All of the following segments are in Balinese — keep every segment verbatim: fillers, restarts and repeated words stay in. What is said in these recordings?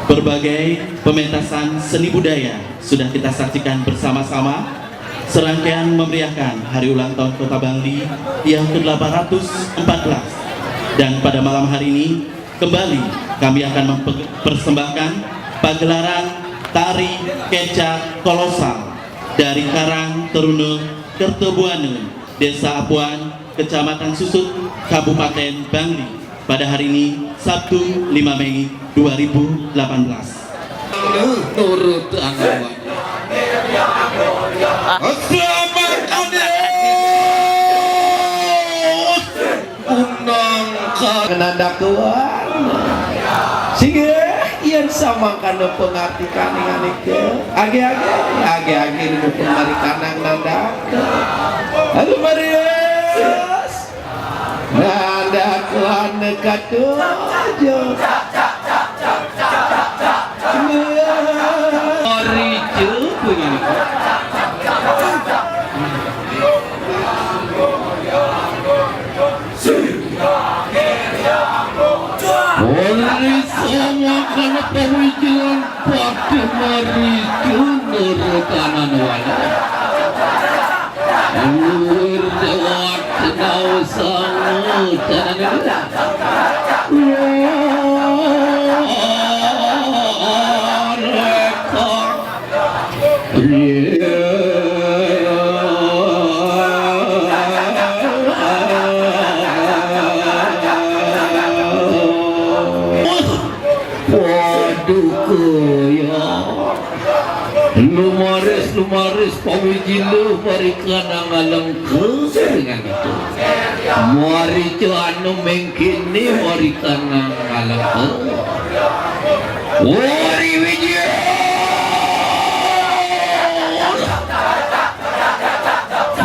Berbagai pementasan seni budaya sudah kita saksikan bersama-sama. Serangkaian memeriahkan hari ulang tahun Kota Bangli yang ke-delapan ratus empat belas. Dan pada malam hari ini, kembali kami akan mempersembahkan pagelaran tari kecak kolosal dari Karang Terune Kertobuana, Desa Apuan, Kecamatan Susut, Kabupaten Bangli, pada hari ini, Sabtu, lima Mei dua ribu delapan belas. Nurut anu. Selamat hadir. Undang ka nanda kuan. Singgih, yen samangkana pangarti kaning anika. Age-age, age-age ilmu pangarikanang nanda. Halo, Marius. Nanda kuan katuju. Maricu punya. Ori sama kana pawijilan pati maricu nurut kanan wala. Luhur dewat nau sangu tanah. Rekang. Waduh, kaya. Lumaris, lumaris, pawiji lu, mari kana ngalengke dengan itu. Mari ke anu mengkini, mari kana ngalengke. Wari wiji.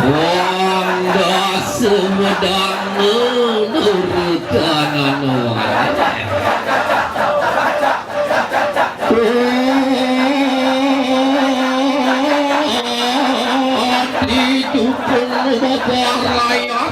Wanda semedang nurut kanan wala. Di dukun Bapak Raya.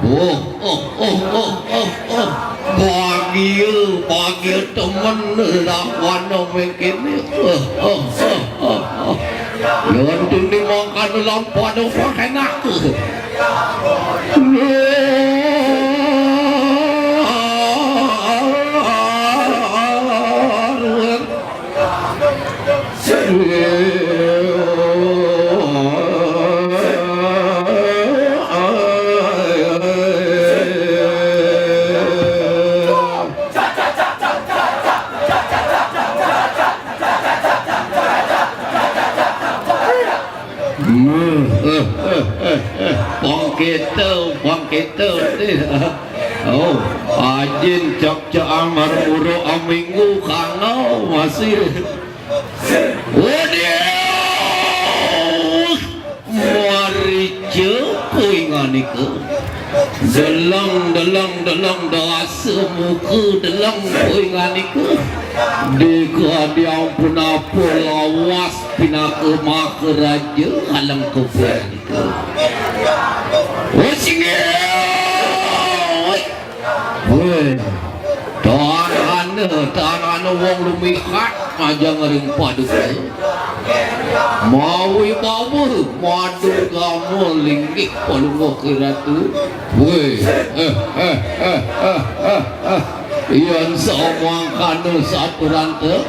Oh, oh, oh, oh, oh, oh. Bahagia, bahagia temen lawan mengkini. Oh, oh, oh, oh, oh. Yon tuni mangkana lampada pakai naku. Pang kita, pang kita, eh. Oh, ajin cak-caang marmura aminggu kangau masih. Waduh, marica kuinganika. Deleng, deleng, deleng, dasa muka, deleng kuinganika. Dika diampun apa lawas. Pinaka Maharaja Alengka Purandika. Wes, inggih. Weh, tarana, tarana wong lumihat majeng ring paduka. Mawi bawa madu gama linggih Palungguh Iratu. Weh, eh, eh, eh, eh, eh, eh. Yan samangkana saturanta,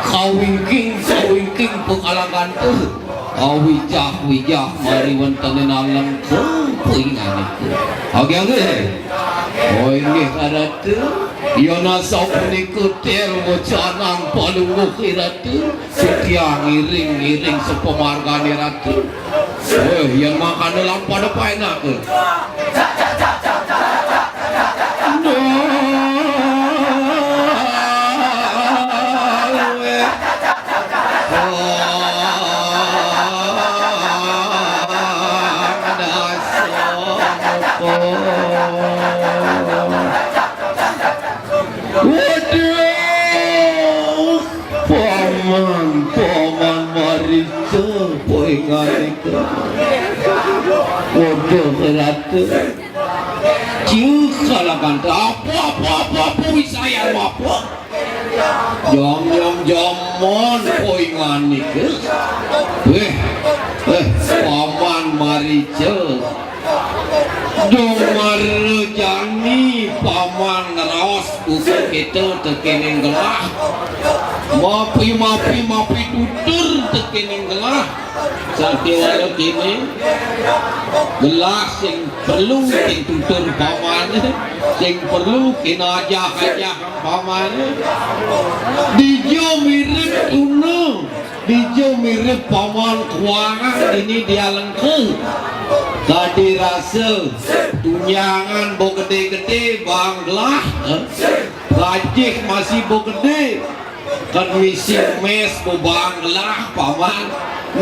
kawingking, kawingking pangalaganta. Awijah-wijah mari wénten ing Alengka Purandika. Agi-agi. Oh, inggih, Ratu. Yan asapunika tel wecanan Palungguh Iratu, titiang ngiring-ngiring sapamargane Ratu. Eh, yan mangkana lan pada paenak. Waduh, paman, paman Marica, poinganika. Waduh, Ratu. Cih, kalakan apa, apa, apa, apa, wisayan apa? Jam, jam, jaman, poinganika. Weh, eh, paman Marica. Dong marejani paman ngraos buka kita tekening gelah. Mapi, mapi, mapi tutur tekening gelah. Sakéwala kéné, gelah sing perlu sing tutur pamané, sing perlu kinajah-ajah pamané. Dija mirib tuna, dija mirib paman kuangan dini di Alengka. Kadi rasa tunjangan bo gedé-gedé bang gelah, eh? Gajih masih bo gedé. Kan misi mes bebang gelah, paman.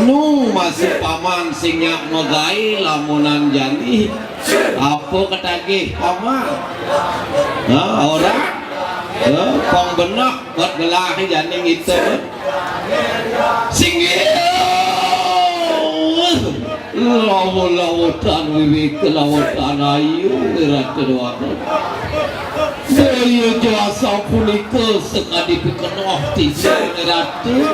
Nu masih paman sing nyak magaé lamunan jani. Apa ketagih, paman? Ha, ora? Ha, pang beneh buat gelah jani kita. Singgih. Lawa-lawa tan wiwik, lawa tan ayu, Ratu Dewata. Daya jasa punika sakadi pikenoh titiang Ratu.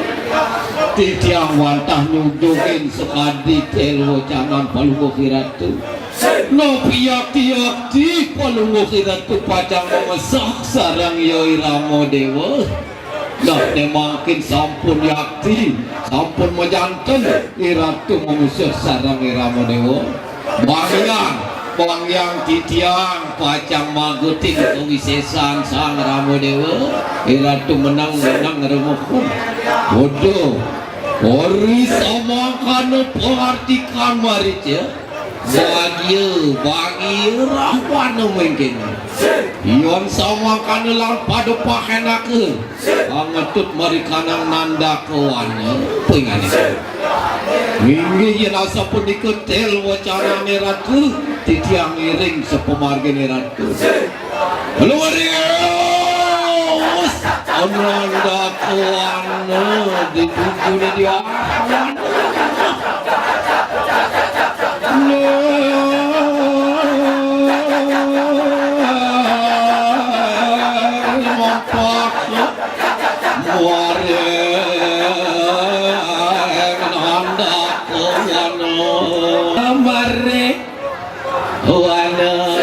Titiang wantah nyujugin sakadi tel wecanan Palungguh Ratu. Napi yakti-yakti Palungguh Ratu pacang mamesah sareng Yai Rama Dewa. Nah, né mangkin sampun yakti, sampun majanten, Iratu mamesah sareng Irama Dewa. Bang Hyang, Bang Hyang titiang pacang magetin kawisésan Sang Rama Dewa, Iratu menang, menang remuh. Waduh, ori samangkana pangartikan Marica. Bagia, bagia rawana mangkin. Yan samangkana lan pada pahenaka. Angetut marikanang nandaka wana. Pingane. Inggih, yan asapunika tel wacanané Ratu, titiang ngiring sapamargine Ratu. Luwering eus, ananda kuana ditujune di awan. Luwering ananda kuana. Mare. Wana.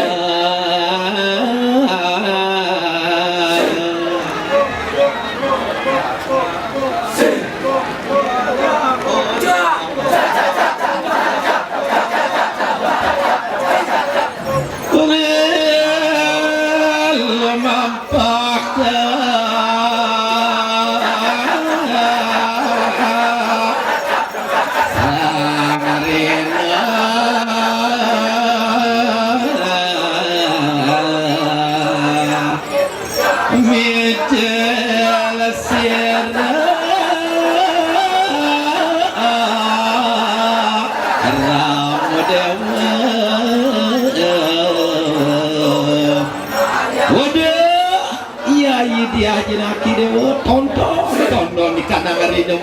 Ril mampah. Sang Rina.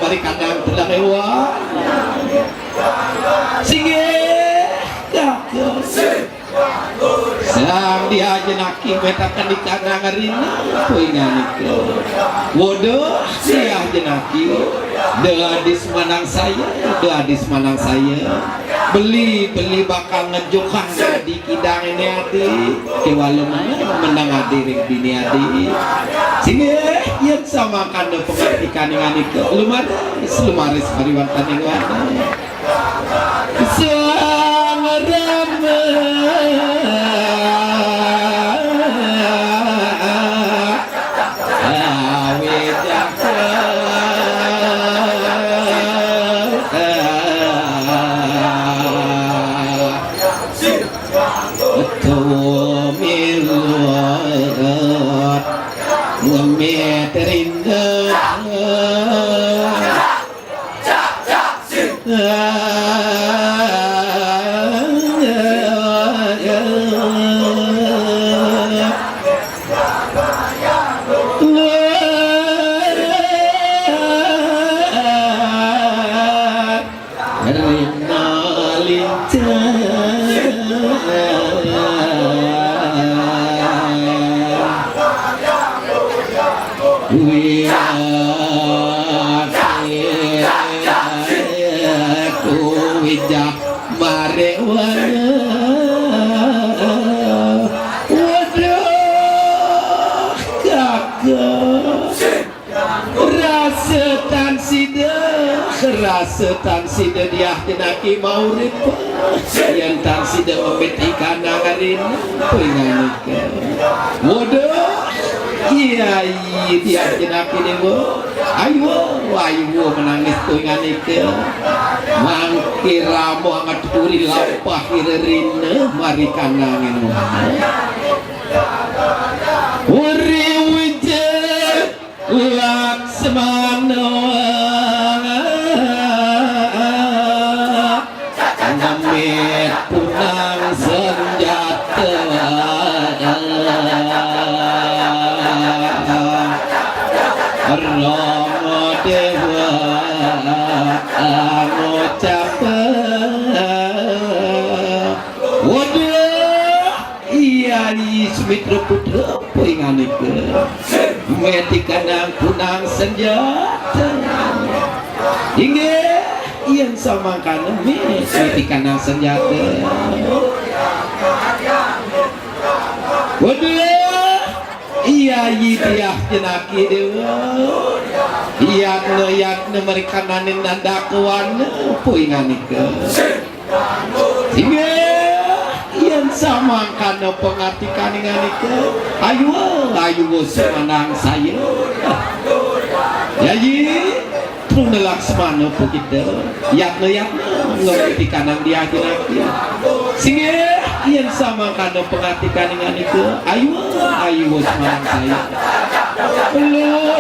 Ari kanang tedang ewa. Singgih. Sang diah jenaki metakan di kanang arina, poingan nika. Waduh, diah jenaki. Da hadis manang saya, da hadis manang saya. Beli, beli bakal ngejukan di kidang ini adi. Kewala menang, menang adi ring bini adi. Singgih, yen samangkana pengartikan ingan nika. Lumaris, lumaris pariwantan ing wana. Sang Rama Awidaka Tumilut Ngemit Rinda Rina lincah. Wiyaku wijah marewana. Waduh, kakak. Rasa tan sida, rasa tan sida diah jenaki maurip. Yen tan sida memitika nangarin, pinganika. Waduh, iya, iya, diah jenaki dewa. Ayu, ayu menangis pinganika. Mangkira banget puri lampah irerina, mari kanangin. Uri wujud Laksmana ngamit punang senjata. Rama Dewa ngucap. Waduh, iya, i Sumitra Putra, apa inganika? Metikanang punang senjata. Inggih, yen samangkana mi-, metikanang senjata. Waduh, iya, i diah jenaki dewa. Yatna, yatna merikananin nandaka wana, apa inganika? Inggih, yen samangkana pangartikan inganika, ayu, ayu semanang saya. Yayi, truna laksmana pukita, yatna, yatna, ngerti kanang diah jenaki. Singgih, yen samangkana pangartikan inganika, ayu, ayu semanang saya. Lho,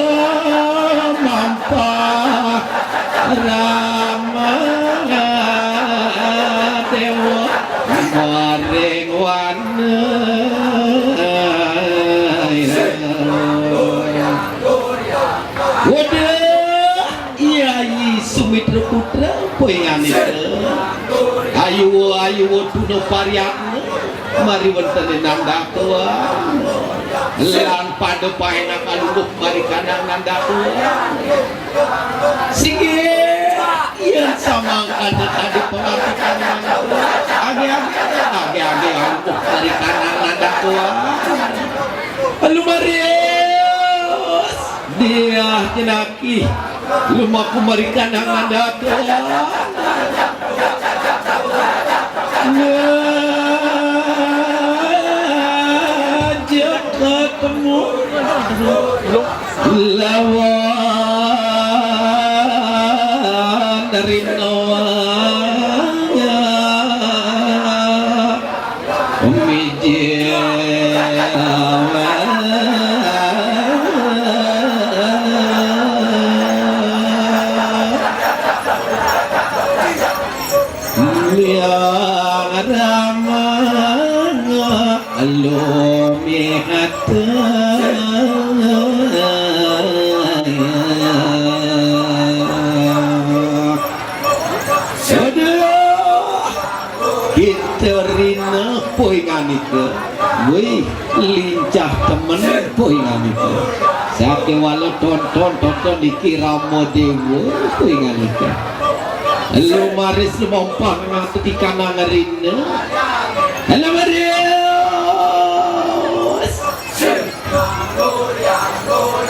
mampah Rama Dewa maring wana. Waduh, Yayi Sumitra Putra, poinganika. Ayu, ayu, tuna pariatna. Mari wonten ing Nandaka. Lan pada paenak kalungguh mari kanang Nandaka. Singgih, yen samangkana adi pangartikan Nandaka. Age-age, age-age kalungguh mari kanang Nandaka. Lumaris, diah jenaki. Lumaku mari kanang Nandaka. Ngajak ketemu lawan Rina. Mijil Liang Rama Lumihata. Nika, wih, lincah temen, poingan nika. Sakéwala tonton, tonton niki Rama Déwa, poingan nika. Lumaris lumompah ngatut ikanang rina. Lumaris.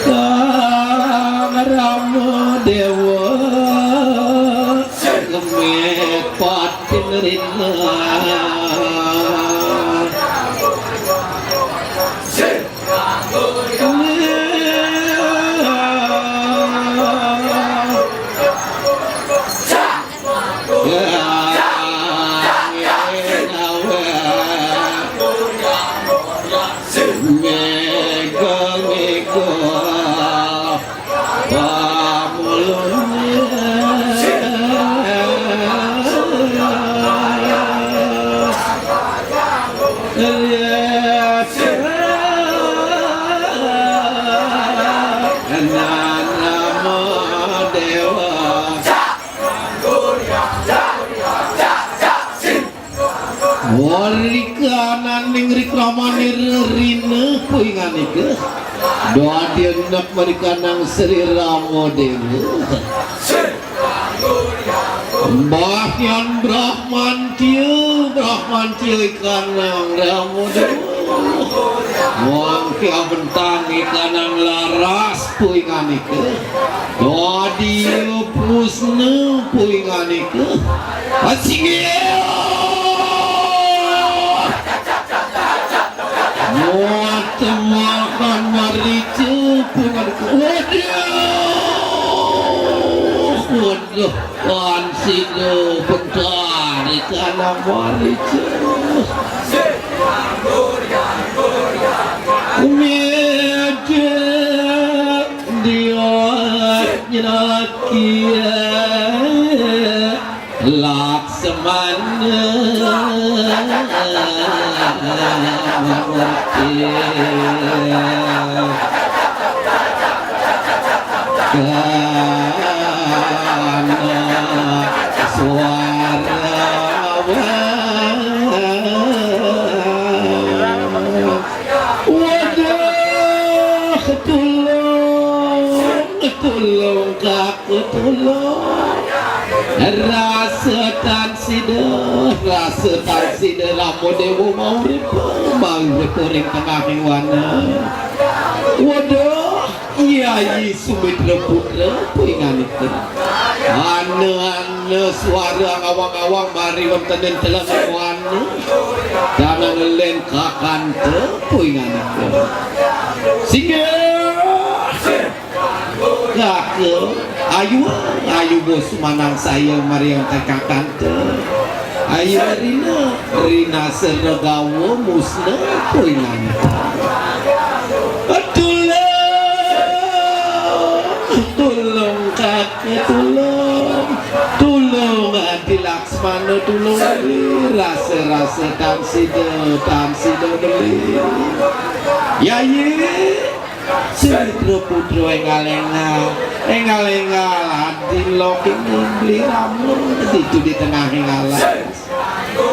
Kang Rama Déwa, ngemet patin rina. Méga, méga pamulungé. Nana Déwa. Warikananing rikramanira rina poingan nika. Dadi anak marikanang Sri Rama Déwa. Mbah Yan Brahmantia, Brahmantia ikanang Rama Déwa. Wangké abentang ikanang laras poingan nika. Dadi pusna poingan nika. Asinggih. Muat makan marica poingan nika. Waduh. Waduh. Kan sida bentar ikanang marica. Méga dia nyerakia Laksmana. Kana suara. Waduh, tulung, tulung, Kakang, tulung. Rasa tan sida, rasa tan sida Rama Déwa maurip, maurip ring tengahing wana. Waduh, Yayi Sumitra Putra, poingan nika. Ana-ana suara ngawang-ngawang mari wénten ing telenging wana. Dana ngelén kakanta, poingan nika. Singgih. Kakang, ayu, ayu bos manangsaya mari wénten kakanta. Ayu rina, rina sira gawa musna poingan. Tulung, tulung, Kakang, tulung. Tulung, Adi Laksmana, tulung. Rasa-rasa tan sida, tan sida beli. Yayi. Sumitra Putra énggal-énggal, énggal-énggal, adi loking beli Rama, ditu di tengahing alas.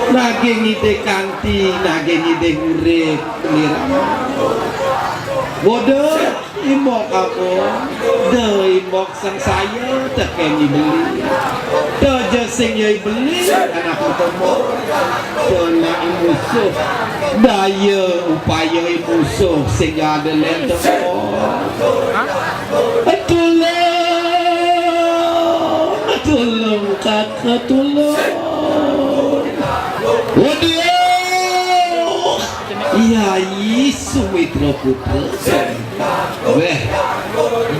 Naging idih kanti, naging idih urip, beli Rama. Bodo, imbok aku, da imbok sangsaya tekén i beli. Da ja sing ya i beli, anak utama. Da nak i musuh. Daya upaya i musuh sing ya ada lén temu. Tulung, tulung, Kakang, tulung. Waduh. Yayi Sumitra Putra. Wéh,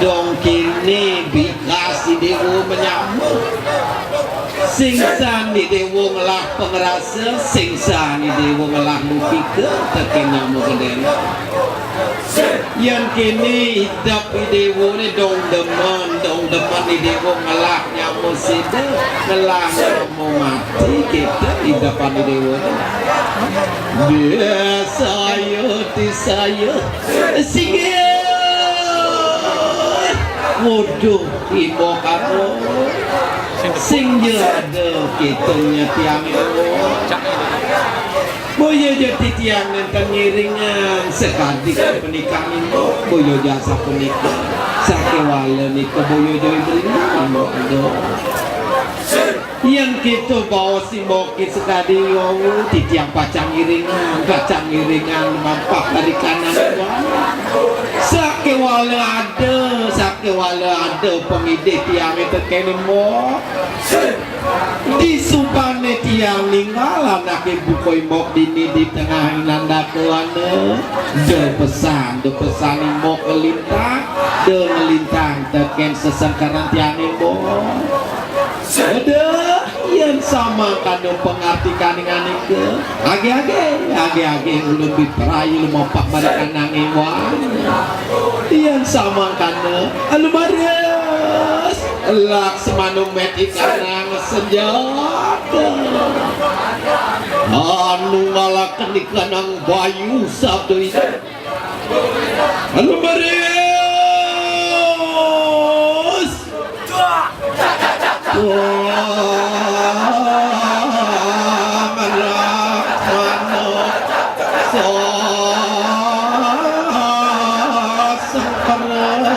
dong kéné bikas i déwa manyama. Sing san i déwa ngelah pangrasa, sing san i déwa ngelah lupika, tekén nyama gedé. Yén kéné idep i déwané dong demen, dong demen i déwa ngelah nyama sida, ngelah nyama mati, kéto idepan i déwané. Disaya, disaya. Singgih. Waduh, imbok aku. Sing ja ada kétungnya tiang imbok. Boya ja titiang nénten ngiringang sakadi punikaning, boya ja sapunika. Sakéwala nika boya ja iringang, aduh. Yén kéto baos Mbok sakadi wau, titiang pacang ngiringang, pacang ngiringang lumampah parikanang. Sakéwala ada, sakéwala ada pangidih tiangé tekén Mbok. Disubané tiang ninggal anaké buka Mbok dini di tengahing Nandaka Wana, da pesan, da pesan Mbok nglintang, da nglintang tekén sesengkeran tiangé Mbok. Aduh, yén samangkana pangartikaning anika, agi-agi, agi-agi ulun biprayu lumampah mari kanang iwan. Yén samangkana, alumaris, Laksmana meti kanang senjata. Anu ngalaken ikanang bayu sabda Ida. Alumaris. Wah, Laksmana. Sesengkeran.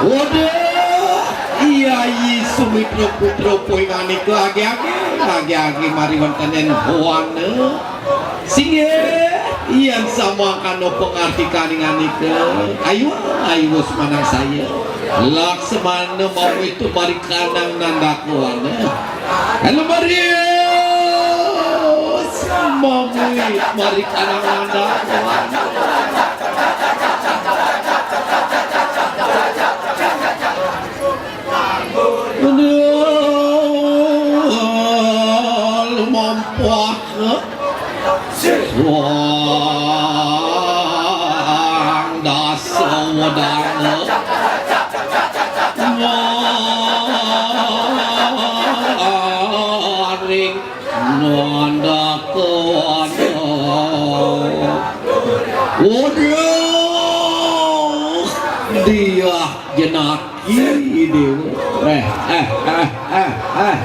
Waduh, iya, iya, Sumitra putra poinganika agi-agi, agi-agi mari wonten ing wana. Singgih, yén samangkana pangartikaning anika, ayu, ayu semanang saya. Laksmana mawitu mari kanang Nandaka Wana. Alumaris, mawi mari kanang Nandaka Wana. Aduh, lumampah. Sang Dasa Wedana. Waring Nandaka Wana. Waduh, Diah Jenaki Déwa. Eh, eh, eh, eh, eh.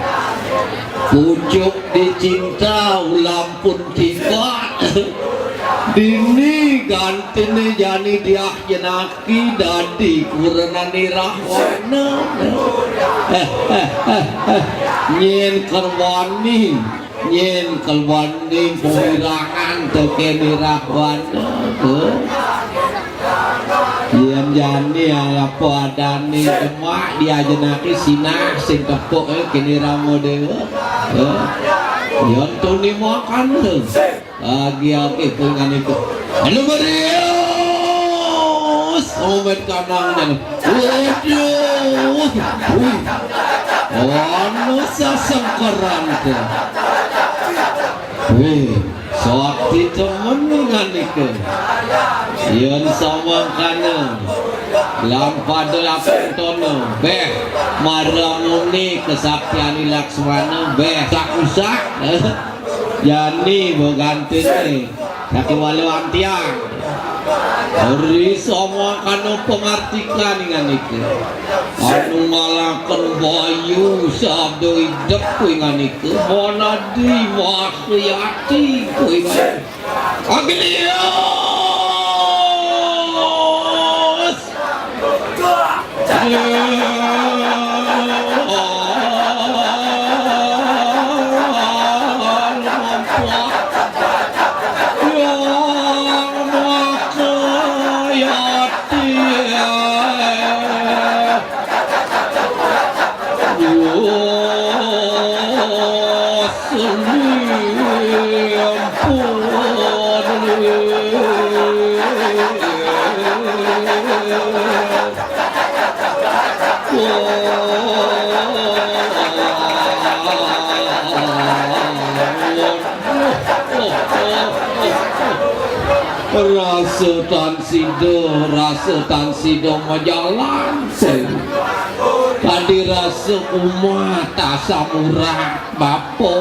Pucuk dicinta ulam pun tiba. Dini gantiné jani Diah Jenaki dadi kurenané Rahwana. Eh, eh, eh, eh. Nyén kén wani, nyén kén wani pawirangan tekén Rahwana. Tuh. Yén jani apa adané demak Diah Jenaki sinah sing tepuk, eh, kéné Rama Déwa. Eh. Yén tuni makan, eh. Agi-agi pungan itu. Anu berius, omet kanang dan. Waduh. Wih. Anu sasengkeran tuh. Wih, sakti temen nganika. Yén samangkana lampada lakontona, béh, maramune kesaktiané Laksmana, béh, sak usak. Jani begantiné. Sakéwala antiang. Ri samangkana pangartikan inganika. Anu ngalaken bayu sabda idep inganika. Manadi mahayati inganika. Aglias. Rasa tan sida, rasa tan sida majalan. Tadi rasa umah tasam urat bapa.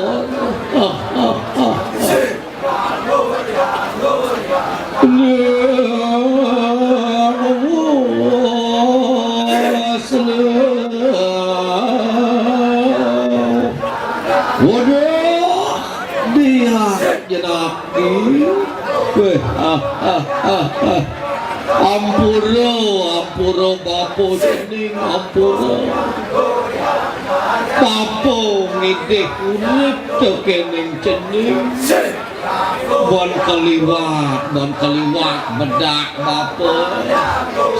Waduh, dia jenaki. Wéh, ah, ah, ah, ah. Ampura, ampura bapa cening, ampura. Bapa ngidih urip tekéning cening. Ban kaliwat, ban kaliwat bedak bapa.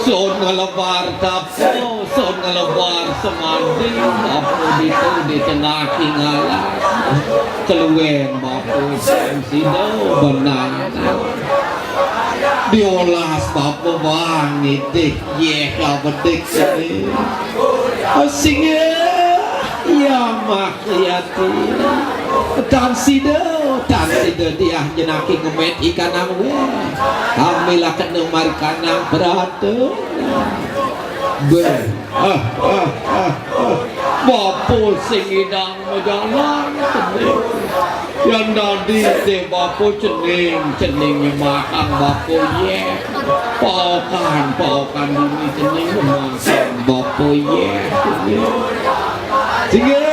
Sun ngelebar tapa, sun ngelebar semadi, bapa ditu di tengah tingalan. Kelueng bapa sida benang. Diolas bapa bang ngidih, yéh ka bedik sini. Singgih, ya mah Yati. Tan sida, tan sida diah jenaki ngemet ikanang wéh. Kami lah kena mari kanang berata. Bé, ah, ah, ah, ah. Bapa sing idang majalan, cening. Yan dadi dé bapa cening, cening nyemahang bapa yéh. Paokan, paokan dini cening nyemahang bapa yéh, cening. Sehingga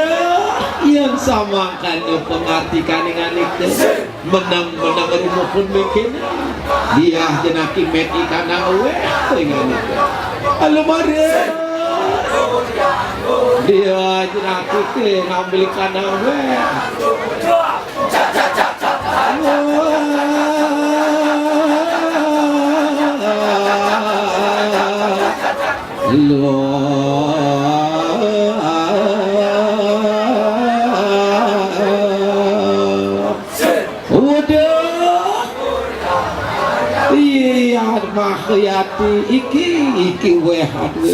yan samangkana pangarti kaning anika. Menang-menang rumuhun mungkin. Diah jenaki met ikanang wéh, ingan itu. Alu mara. Diah jenaki té ngambil ikanang wéh. Lo. Udah. Iya, Mah Yati, iki, iki wéh, aduh.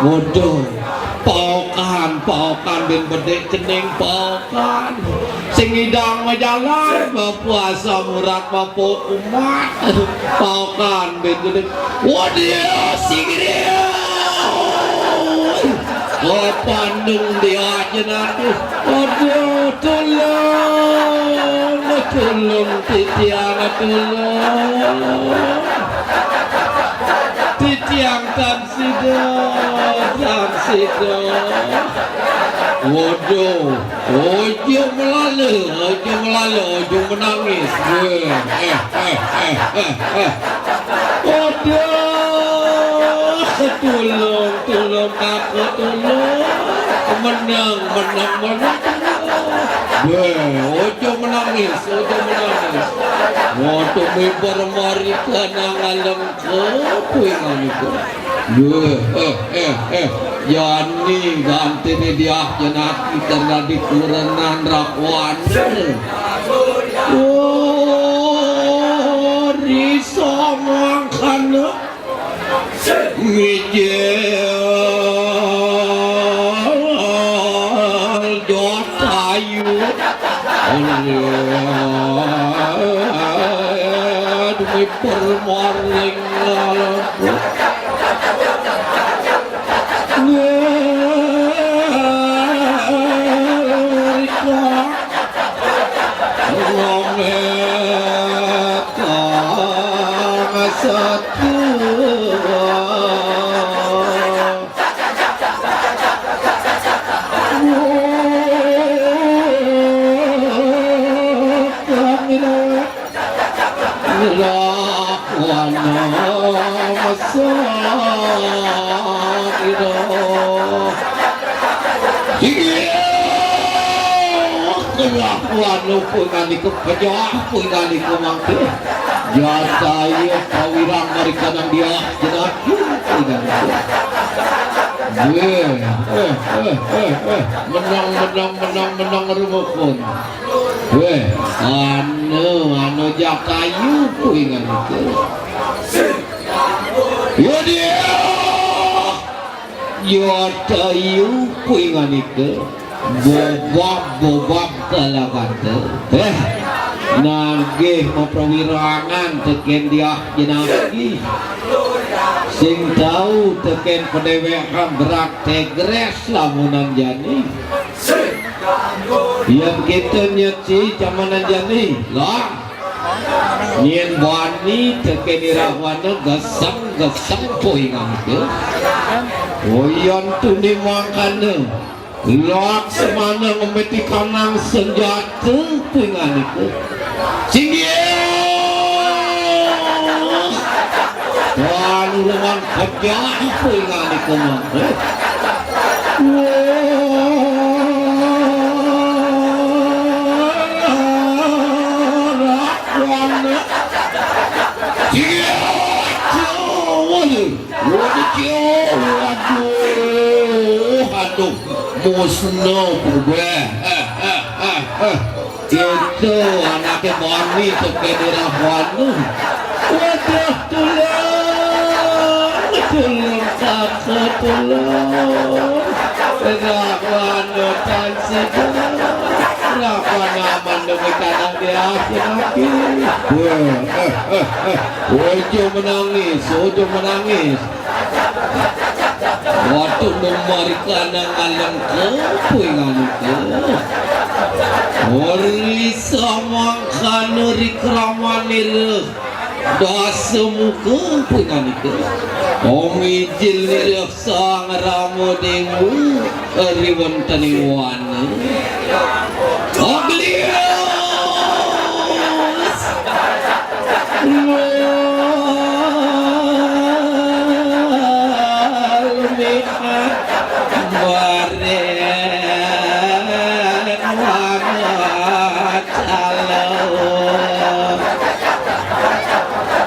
Waduh. Paokan, paokan, bin bedik cening paokan. Sing idang majalan, bapa asam urat, bapa umat. Paokan, bin bedik. Waduh, sing idang. Oh, pandung dia aja nanti. Aduh, tulung, tulung, titiang, tulung. Titiang tan sida, tan sida. Waduh, ojo melala, ojo melala, ojo menangis. Eh, eh, eh, eh, eh, eh. Aduh, tulung, tulung, kakak, tulung. Menang, menang, menang. Bé, ojo menangis, ojo menangis. Waduh, miber mari kana ngalem ke, kuwi nganu ke. Bé, eh, eh, eh. Jani gantiné diah jenaki karena dikurenan rakuan. Oh, risa mangkana. Ngijil Jotayu. Demi permaring. Ngomel. Kang Setua. Kang Ina. Lawan masak ina. Iya, kelakuan lu pun kali ke pejah, pun kali ke mangke. Jataya kawirang mari kanang dia, jenaki, jenaki. Wéh, eh, eh, eh, eh. Menang, menang, menang, menang rumukun. Wéh, anu, anu Jatayu, ku ingan itu. Yo dia. Yo tayu kuingan ika. Bobab, bobab kalabata. Eh, nagih maprawirangan tekén diah jenaki. Sing tau tekén padéwékan berak tegres lamunan jani. Yén kita nyeci camanan jani, lah. Nyén bani tekén irahwana geseng-geseng poingan ke. Oyon tuni mangkana. Laksamana ngemiti kanang senjata, pinganika. Singgih! Tuan Ulungan kejah, pinganika mangke. Wah, Singgih! Waduh, waduh, waduh, aduh, musna pubeh. Eh, eh, eh, eh. Itu anake bani teke dirah wanu. Waduh, tulung, tulung, kakak, tulung. Rahwana tan sida. Rahwana aman demi tanah dia, aki. Wah, eh, eh, eh. Ojo menangis, ojo menangis. Waktu nu marikana ngalengka, pinganika. Ori samangkana rikramanira dasa muka, pinganika. Pamijilnira Sang Rama Dewa ri wontening wana. Aglias! Walmiha bareng wanacala.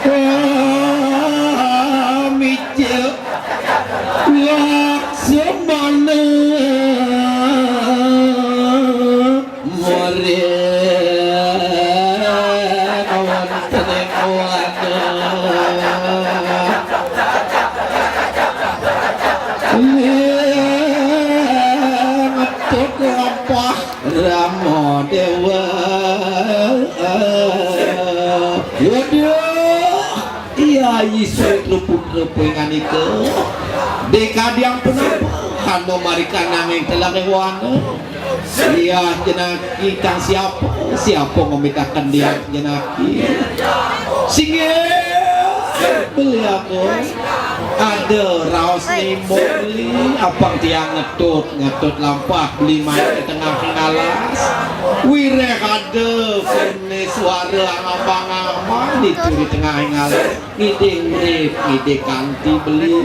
Wah, mijil laksamana. Murid wonten ing wana. Metu lampah Rama Dewa. Waduh, Kyai Suwitra Putra pinganika. Dekadiang punapa? Hana marikana ing telenging wana. Diah Jenaki kang siapa? Siapa ngamitaken Diah Jenaki? Singgih, beli aku. Ada raos nimboli, apang tiang ngetut, ngetut lampah beli main di tengah alas. Wiréh ada purné suara angambang-ambang di turi tengah alas. Ngidih urip, ngidih kanti beli.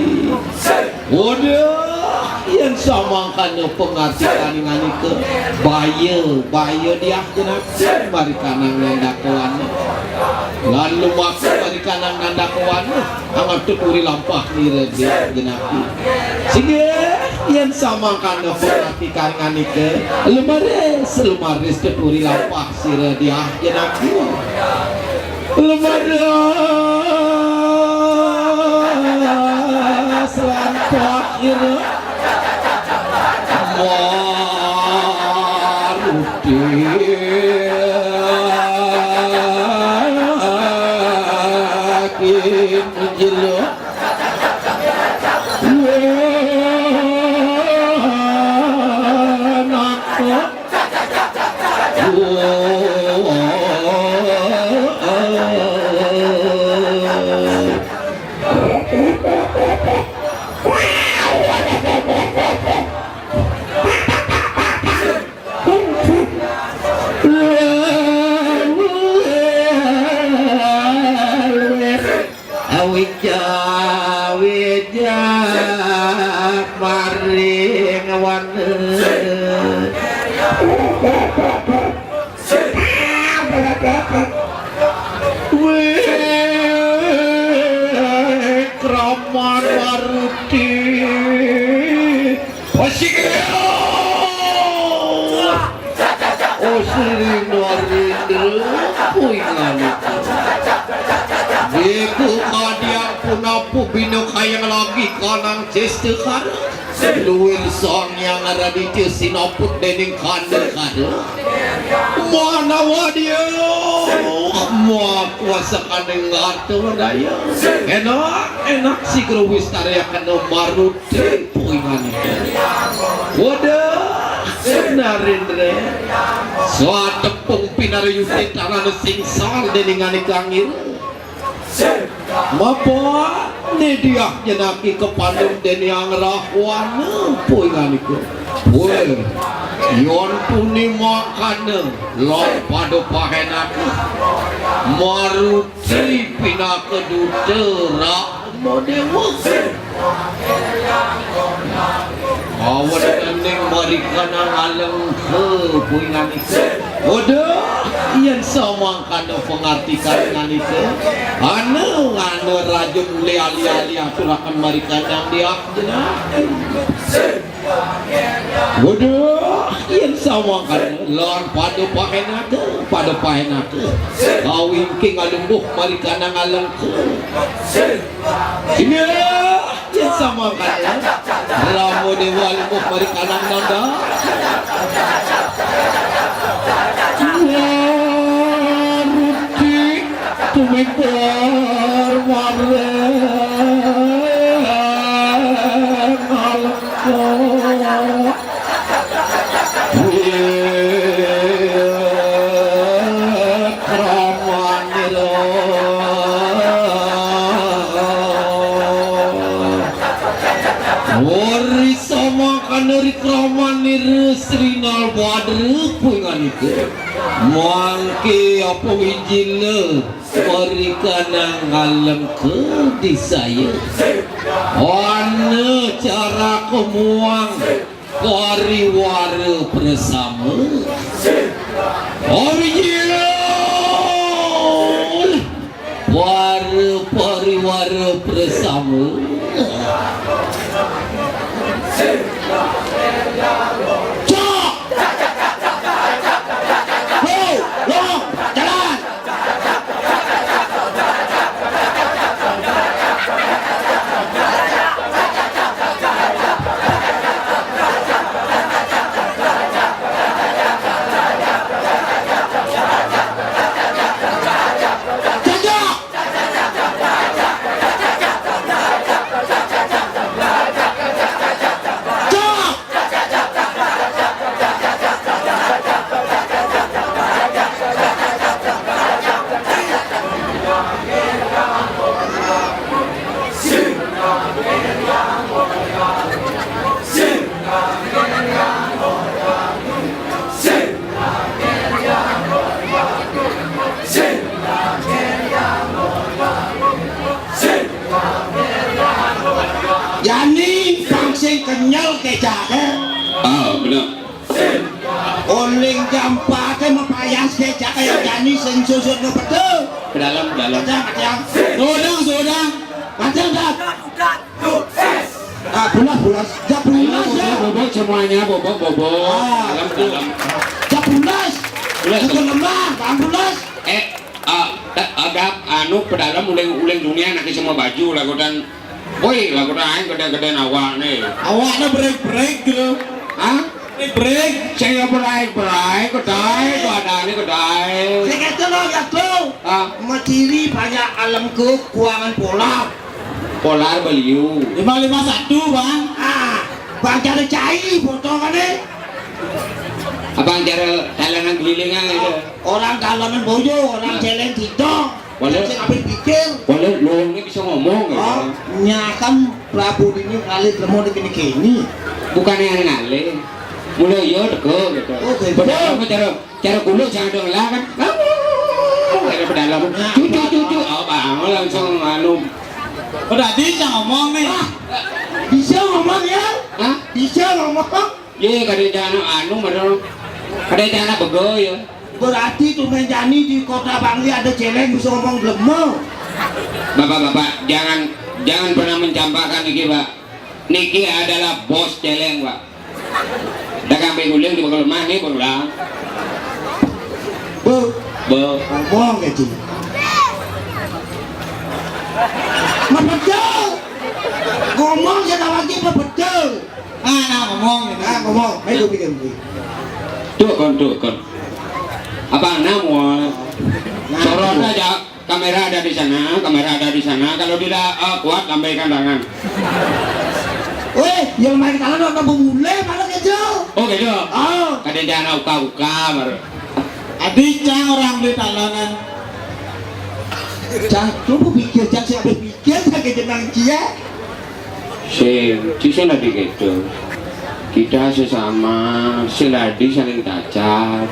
Waduh, yén samangkana pangarti kaninganika, baya, baya Diah Jenaki marikanang nandaka wana. Lan lumaku marikanang nandaka wana, angatut uri lampah nira Diah Jenaki. Singgih, yén samangkana pangarti kaninganika, lumaris, lumaris tut uri lampah sira Diah Jenaki. Lumaris lampah ira. Maruti jelo. Wah, nak. Awija, awija, maring wana. Wikraman Maruti. Asik. Oh, Sri Narendra, kuwi nganu. Iku kadiang punapu bina kayang lagi kanang cesta kara. Luwir Sang Hyang Raditya sinaput dening kanda kara. Manawa dia, makuasa kaning ngarta daya. Enak, enak si guru wistarya kena marut. Puingan. Waduh, Narendra. Swatepung pinarayuti tanana singsal dening anika angin. Mapa ne Diah Jenaki kapandung dening Rahwana puingan iku. Wéh, yén puni mangkana lan pada pahénaka, maruti pinaka duta Rama Déwa. Awening marikanang Alengka puinganika. Waduh, yén samangkana pangartikan nganika, ana ngana raja mulih alih-alih aturaken marikanang diak jenah. Waduh, yén samangkana lan pada pahénaka, pada pahénaka. Awingking alumbuh marikanang Alengka. Inggih, yén samangkana Rama Déwa alumbuh marikanang Nanda. Maruti tumimbar marang Alengka. Wikramanira. Wari samangkana Wikramanira Sri Nalbadra puinganika. Mangké apa wijina marikanang Alengka disaya. Ana caraka muang pariwara prasama. Original para pariwara prasama. Cok! Ho! Long! Jalan! Jani pang sing kenyel kecake. Ah, bener. Oling jam empat mapayas kecake ya jani sing susut no betul. Ke dalam, ke dalam. Kacang, kacang. Sudang, sudang. Kacang, kacang. Ah, bulas, bulas. Ya, bulas, ya. Bobok, bobok semuanya, bobok, bobok. Ah, dalam, betul. Dalam. Ya, bulas. Bulas. Bukan lemah, Bang, bulas. Eh, ah, ta-, agak anu, pedalem uling, uling dunia, nak semua baju lagutan. Woi, lagutan aing gede-gede awak nih. Awaknya break-break gitu. Hah? Break-break. Saya break-break, kedai, keadaannya kedai. Saya kata lo, ya, tuh. Ah. Maciri banyak alam ke kuangan pola. Polar beliau. Lima lima satu, Bang. Ah, Bang cara cai potongannya. Abang cara dalangan kelilingan itu. Orang dalangan boyo, orang jalan tidak. Boleh. Sing apa pikir? Boleh, lu ini bisa ngomong ya. Oh, nyakan Prabu ini ngalir lemu di kini kini. Bukannya yang ngalir. Mulai iya teko gitu. Oh, gitu. Padahal apa cara, cara kulo jangan dong lah kan. Kamu ada pedalem. Nah. Cucu, cucu. Oh, bang, langsung anu. Berarti bisa ngomong nih. Ah, bisa ngomong ya? Hah? Bisa ngomong. Iya, kada jana anu, madal. Kada jana bego ya. Berarti tuh jani di kota Bangli ada celeng bisa ngomong blemo. Bapak-bapak, jangan, jangan pernah mencampakkan niki, Pak. Niki adalah bos celeng, Pak. Dagang beguling di bakal lemah nih, berulang. Bu, Bu. Ngomong gitu. Mah betul. Ngomong ya lagi mah betul. Ah, nah, ngomong gitu. Ah, ngomong. Ayo bikin. Tuh kon, tuh kon. Apa namun? Nah, sorot tuh. Aja. Kamera ada di sana, kamera ada di sana. Kalau tidak, eh, kuat, lambaikan tangan. Weh, yang main tangan udah bule, malah kecil. Oh, gitu. Oh. Kada jana uka-uka, baru. Adi cang orang beli talonan. Cang, lu mau pikir, cang siapa pikir, cang ke jenang cia. Sing, sing ada gitu. Ida sesama, sing dadi saling cacat.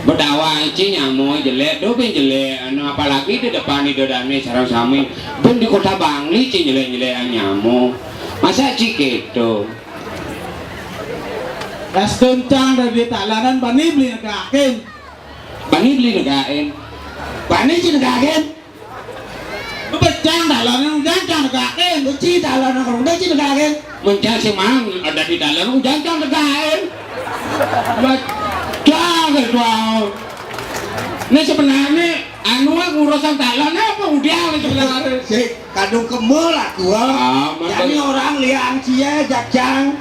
Bedawang ci nyamo jelek, do ben jelek, anu, apalagi di depan ida dane sareng sami. Ben di kota Bangli ci jelek-jelekan nyamo. Masa ci keto? Las kencang dari talanan bani beli negakin. Bani beli negakin. Bani ci negakin. Becang dalan, ujan cang negakin. Uci dalan, udah ci negakin. Mencang sing mang, ada di dalan, ujan cang negakin. Becang, ketua. Ini sebenarnya, anu, urusan dalan apa udah sebenarnya? Sik, kadung kemo lah gua. Ah, mantul. Jadi orang liang cie, jajang,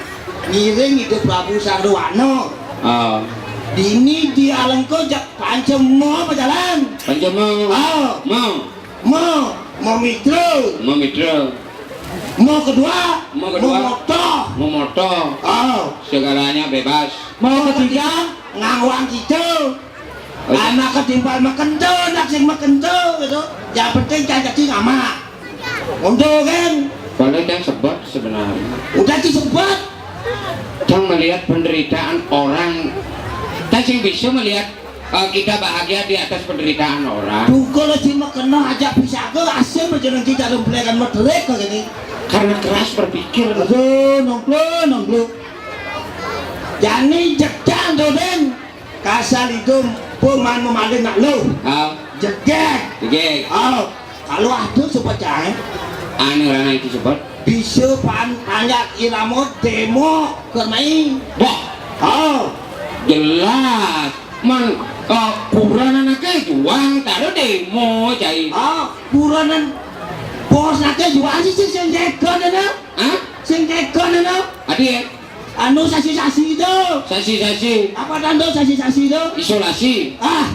ngiring hidup Prabu Sarwana. Ah. Dini di alengko jak pancemo apa jalan? Pancemo. Ah. Mau. Mo, mo mitro. Mo mitro. Mo kedua, mo kedua, mo moto. Mo moto. Oh. Segalanya bebas. Mo ketiga, ngawang kita. Oh, iya. Anak ketimpal makento, anak sing makento gitu. Yang penting cacing ama. Untuk kan? Boleh kan sebut sebenarnya. Udah disebut. Yang melihat penderitaan orang, kan sing bisa melihat Eh, kita bahagia di atas penderitaan orang. Buka lo cuma kena aja bisa ke asing berjalan kita remplekan merdeka gini. Karena keras berpikir. Aduh, nongklo, nongklo. Jani jejak doden. Kasal itu peman memalin nak lo. Ah. Jegek. Jegek. Oh. Kalau ada sebut cai. Anu rana itu sebut. Bisa pan panjat iramo demo kenai. Wah. Oh. Jelas. Man, eh, kuburan anaknya juang, taruh demo, cai. Oh, kuburan bos anaknya juang sih, sing, sing jegon ana. Hah? Sing jegon ana. Adi ya? Anu sasi-sasi itu. Sasi-sasi. Apa tanda sasi-sasi itu? Isolasi. Ah.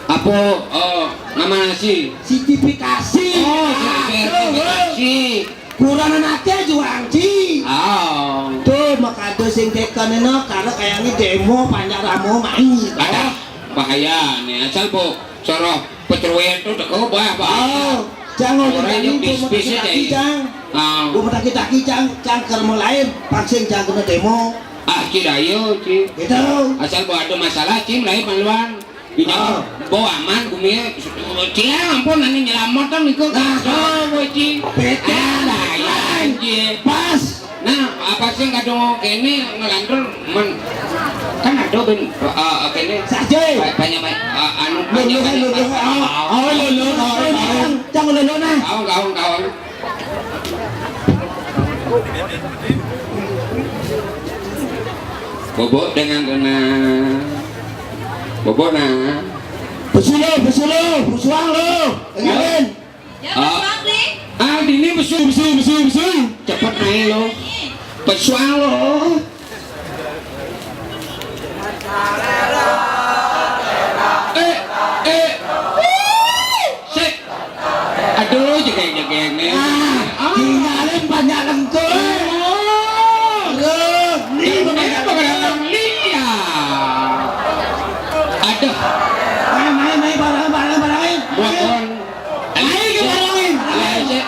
Apa, eh, nama nasi? Sertifikasi. Oh, sertifikasi. Kurang anaknya juang ci. Oh. Tuh, makado sing tekon eno, kalau kayaknya demo panjak ramo mai. Ada bahaya nih, asal bu soroh pecerwen tuh teko bah, bah. Oh, jangan orang yang bis-bis aja. Jang. Oh. Bu taki-taki jang, jang kermo lain, pancing jang kena demo. Ah, ci dayo, ci. Gitu. Asal bu ada masalah, ci, mulai maluan. Bisa bawa aman, gumi, cia, ampun, nanti nyelamat kan, itu. Nah, oh, boci. Beda. Ah, lain, cie. Pas. Nah, apa sih kadung kene ngelantur, men. Kan ada ben, eh, eh, kene. Saja. Ba-, banyak, banyak, eh, anu, banyak, banyak, banyak. Oh, oh, lulu, oh, oh. Jangan lulu, nah. Kawan, kawan, kawan. Bobok dengan tenang. Bobok nah. Besu lo, besu lo, besuang lo. Dengerin. Ya, ah. Besuang, Bli. Ah, dini besu, besu, besu, besu. Cepet naik lo. Besuang lo. Eh, eh. Sik. Aduh, jegeng-jegeng nih. Ah, tinggalin banyak lengkul. Oh. Aduh, ini banyak lengkul. Aduh. Ayo, ayo, ayo, barang, barang, barang, ayo. Buat on. Ayo, kita barangin. Ayo, sik.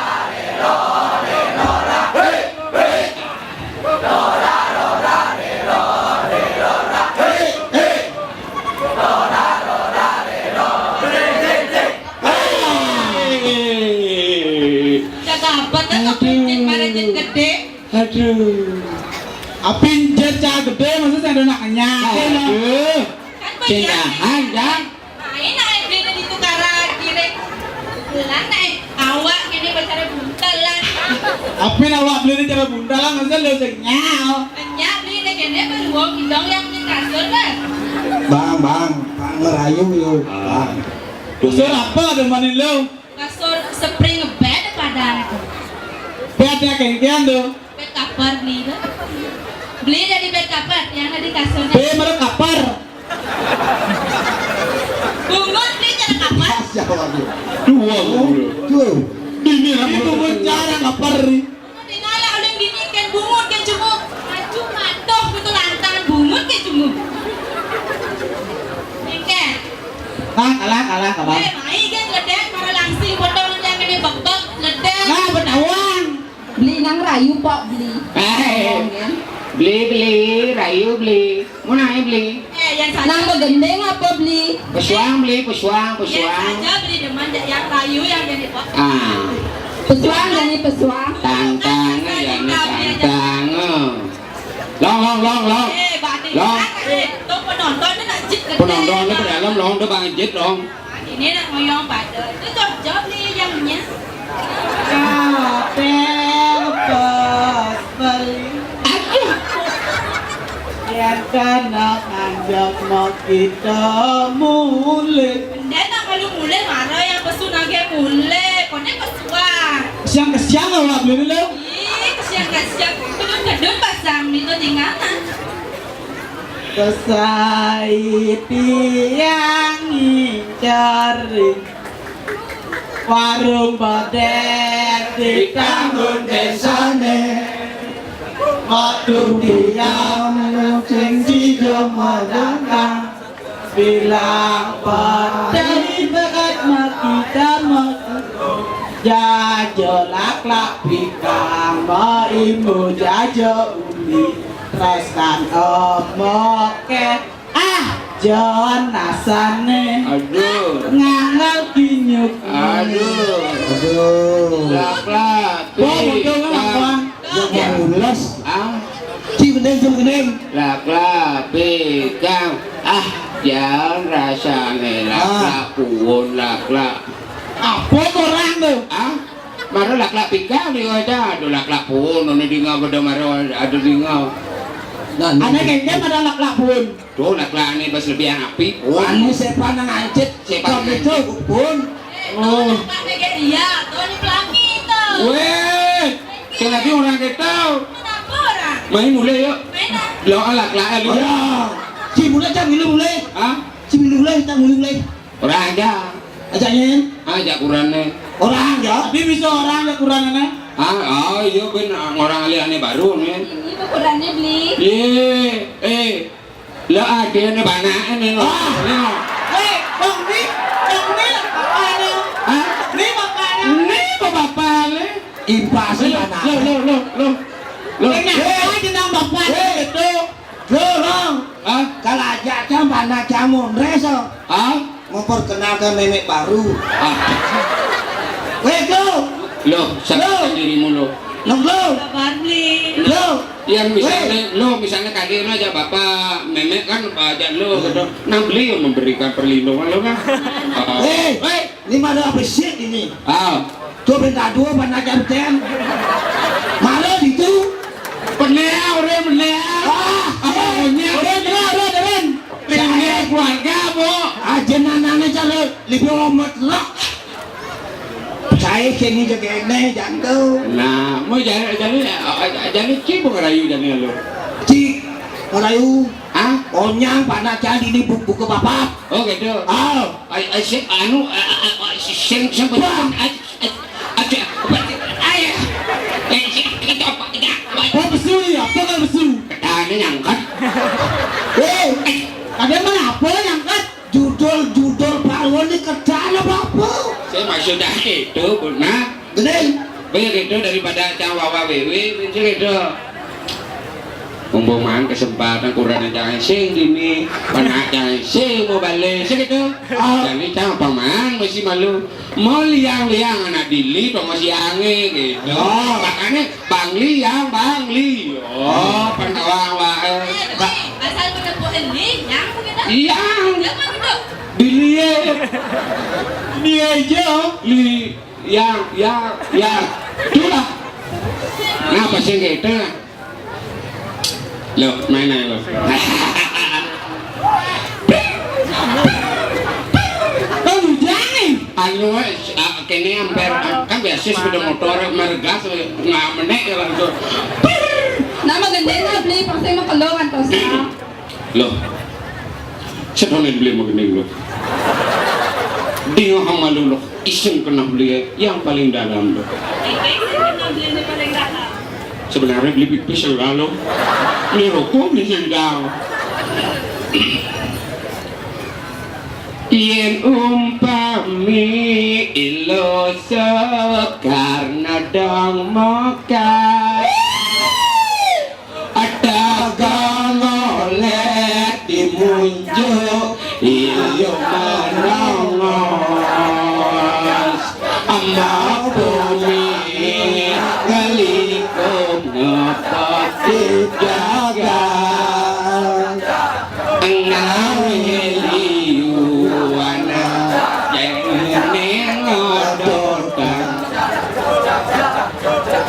Cakap apa tuh, aduh. Kepingin mana jet gede? Aduh. Apin jet cah gede, maksudnya ada anaknya. Aduh. Kan banyak. Cindahan, Jang. Main ae beli di tukara kiri. Bilang naik awak kene pacara buntelan. Apin awak beli ini cara buntelan, masa lo sing nyao. Nyak beli ini kene baru wong idong yang beli kasur, Bang. Bang, bang, bang ngerayu yo, bang. Kasur apa ada manin lo? Kasur spring bed padahal itu. Bed ya kayak gitu tuh. Bed cover beli itu. Beli dari bed cover, yang ada di kasurnya. Beli merek cover. Bungut beli cara cover. Siapa lagi? Dua, dua. Dua. Ini bungut cara cover nih. Tinggal oleh bini kan bungut kan cemuk. Maju matuh betul lantang bungut kan cemuk. Mingke. Nah, kalah, kalah, kalah. Eh, mai kan ledek, para langsing potong dia kena bebek, ledek. Nah, betahuan. Beli nang rayu pok beli. Eh. Ngomong, kan? Beli, beli, rayu beli. Mau naik beli. Eh, yang saja. Nang begending apa beli? Pesuang beli, pesuang, yang pesuang. Saja beli demen, yang rayu yang jadi, Pak. Ah. Pesuang jadi pesuang. Tantang, jadi tantang. Long, long, long, long. Eh, Pak Adi, long. Tuh penonton tu nak jit ke. Penonton ni pada dalam long, tu bang jit long. Ini nak ngoyong pada. Tu jawab, jawab ni yang nya. Kabeh bos beli. Aduh. Yen kana anjak mau kita mulih. Ndak nak malu mulih, mara yang pesu nage mulih. Kone pesuan. Kesiang-kesiang awak beli dulu. Ih, kesiang-kesiang. Kedun-kedun pasang di tu tinggal. Besai tiang ngincari warung bedek di tanggun desane. Waktu tiang sing sida madangkang bilang bedek berat mati tamat. Jaja laklak pikang maimu jaja uli. Tresnan omoke. Ah, Jon asane. Aduh. Ngangal kinyuk. Aduh. Aduh. Laklak. Wah, betul lah, Bang. Yang mules. Ah. Ci bening, ci bening. Laklak, pikang. Ah, Jon rasane laklak, ah. Puun laklak. Apa orang tu? Ah? Mara laklak pikang dia aja. Aduh, laklak puun, ini dinga pada mara ada dinga. Nah, ana kene pada laklak puun. Tuh, laklak ini pas lebih api. Anu sepan nang ancit. Sepan nang ancit. Pun. Oh. Pak Megeria, tuh di pelangi tuh. Weh, saya lagi orang kita. Kenapa orang? Main mulai yuk. Main ah. Lo laklak lu. Oh, ya. Si mulai, cang, milu mulai. Hah? Si milu mulai, cang, milu mulai. Orang aja. Aja nyen. Aja kurane. Orang ya. Tapi bisa orang ya kurane. Ah, oh iya ben orang alihane baru nih. Ini ukurannya beli. Ye, eh. Lah adene banake nih. Ah. Nih. Eh, Bang Wi, Bang Wi, bapaknya. Hah? Nih bapaknya. Nih bapaknya. Impasi lo, anak. Lo, lo, lo, lo. Lo. Enak aja nang bapak itu. Lo, Long. Hah? Kalau aja jam mana jamu reso. Hah? Memperkenalkan nenek baru. Ah. Weh, lo. Lo, sadar dirimu lo. Nong lo. Sabar, Bli. Lo. Yang misalnya, lo misalnya kadir aja bapak, memek kan bapak aja lo gitu. Nah, beliau memberikan perlindungan lo kan. Ah. Hei, hei, ini mana apa sih ini? Ah. Tuh minta dua mana jam ten. Malah itu. Pernah, orang pernah. Ah, apa punya? Orang pernah, orang pernah. Pernah keluarga, Bu. Aja nanane cara lebih omat lah. Saya kini jaga ini jangkau. Nah, mau jadi jadi jadi cibung rayu jadi lo. Cik, rayu. Ah? Onyang panak jadi ini buka papat. Oh gitu. Ah. Ai ai sing anu sing sing betul. Aja, aja, aja. Oh, besu ya, apa kan besu? Ketane nyangkat. Eh, ada mana apa nyangkat? Judul-judul baru ini kerjaan apa apa? Saya maksudnya itu, Bu, nah. Gede. Banyak itu daripada cawawa wewe, itu gitu. Umpama kesempatan kurang jangan sing dini, panak jangan sing mau balik, sing gitu. Ah. Jadi cang paman masih malu. Mau liang-liang anak dili, apa masih ange gitu. Oh. Makanya Bang Liang, Bang Li. Oh, pentawang wae. Eh, tapi asal menempuh ini, nyambung kita. Iya. Siapa gitu? Dili ye. Dia aja. Li, yang, yang, yang. Itulah. Nah, pas yang gitu. Lo, main aja lo. Kan hujan nih. Anu, eh, ah, kene amper, ah, kan biasa sepeda motor, mergas, eh, nggak menek ya langsung. Nama gendeng lah beli, pasti mau keluar kan, Tos. Loh, sedonen beli mau gendeng lo. Dia sama lu lo, iseng kena beli yang paling dalam lo. Sebenarnya beli pipis ya lo. Beli rokok beli sendal. Yen umpami ilo Sekar nadang mekar. Ada Munjuk iya menongos, ama bumi ngelikum nepeti jagat. Ngawe liuana jengning odotan.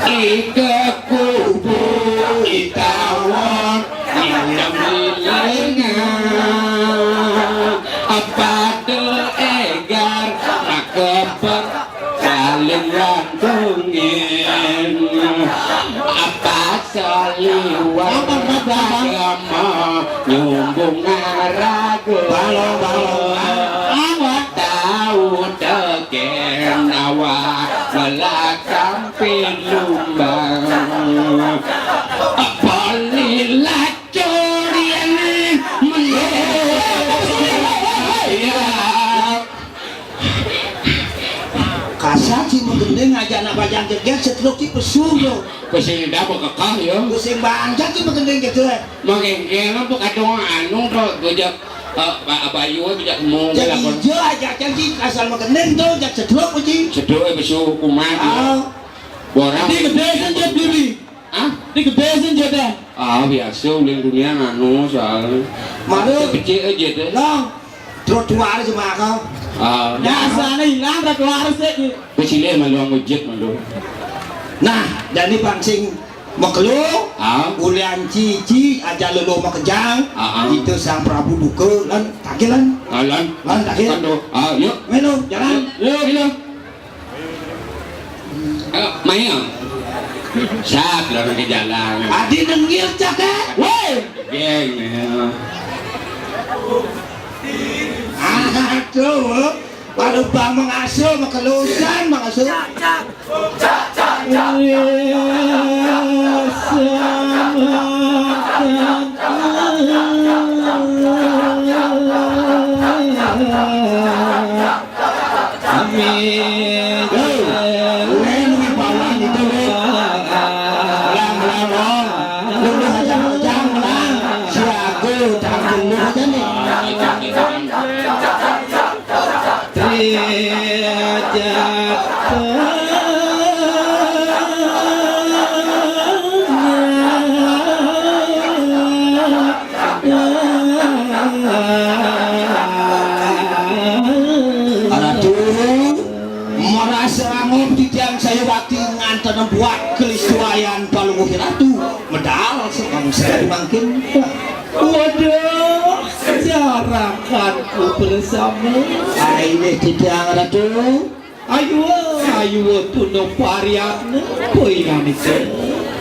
Ike kubu itawon Nyambilinga, apa de egar, makeper, saling rantungin. Apa saliwat agama, nyumbung raga. Balong, balong. Awak tahu tegen awak belakang pilumbang. Apa lilat Corian melihat. Kasar ci magending ngajak anak bajang jeget setruk ci pesu lo. Pesu dah bekekah ya. Pusing banget ci magending jeget. Makin kena tu kadang anu tu bejak, eh, ba-, bayu bejak mung. Jadi lakon. Ijo aja kan ci asal magending tu jak setruk ci. Setruk, eh, pesu kumat. Ah. Borang. Di gede kan jep diri. Hah? Di gede sih jodoh. Ah, biasa uling dunia nganu soalnya. Malu. Kecil aja deh. Long, trotoar cuma kau. Ah. Biasanya hilang trotoar sih. Kecilnya malu ngojek malu. Nah, jadi pancing makelo, ah, ulian cici aja lelo makejang, ah, ah, itu Sang Prabu Duka lan takilan. Ah, lan. Lan takil. Aduh, ah, yuk. Melu, jalan. Yuk, yuk. Ayo, maya. Sat, lah, ke jalan. Adi nengil cakap. Woi. Geng, ya. Aduh, baru bang mengasuh, makelusan, mengasuh. Amin. Yo, len wibawan itu, len. Melang, melang, melang. Lu, lu aja, aja, melang. Siaga, tangkil lu aja nih. Tri aja. Ratu, merasa angop titiang saya wakti nganten buat kelistuayan palungguh Ratu. Medal sebang sekali mangkin. Waduh, jarakanku bersama. Aine titiang Ratu. Ayo, ayo, tuna pariatna, poingan itu.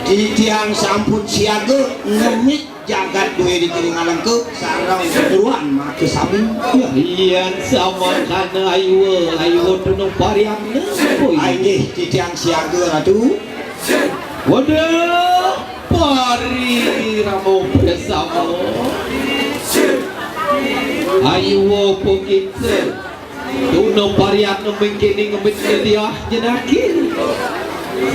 Titiang sampun siaga, ngemit jagat duwe di kiri ngalengke, sareng keturuan mati sami. Ya, yen sama kana ayo, ayo, tuna pariatna, poingan. Ayo, titiang siaga, Ratu. Waduh, pari ramo bersama. Ayo, pokitse. Tuna pariatna mengkene ngemit diah jenaki.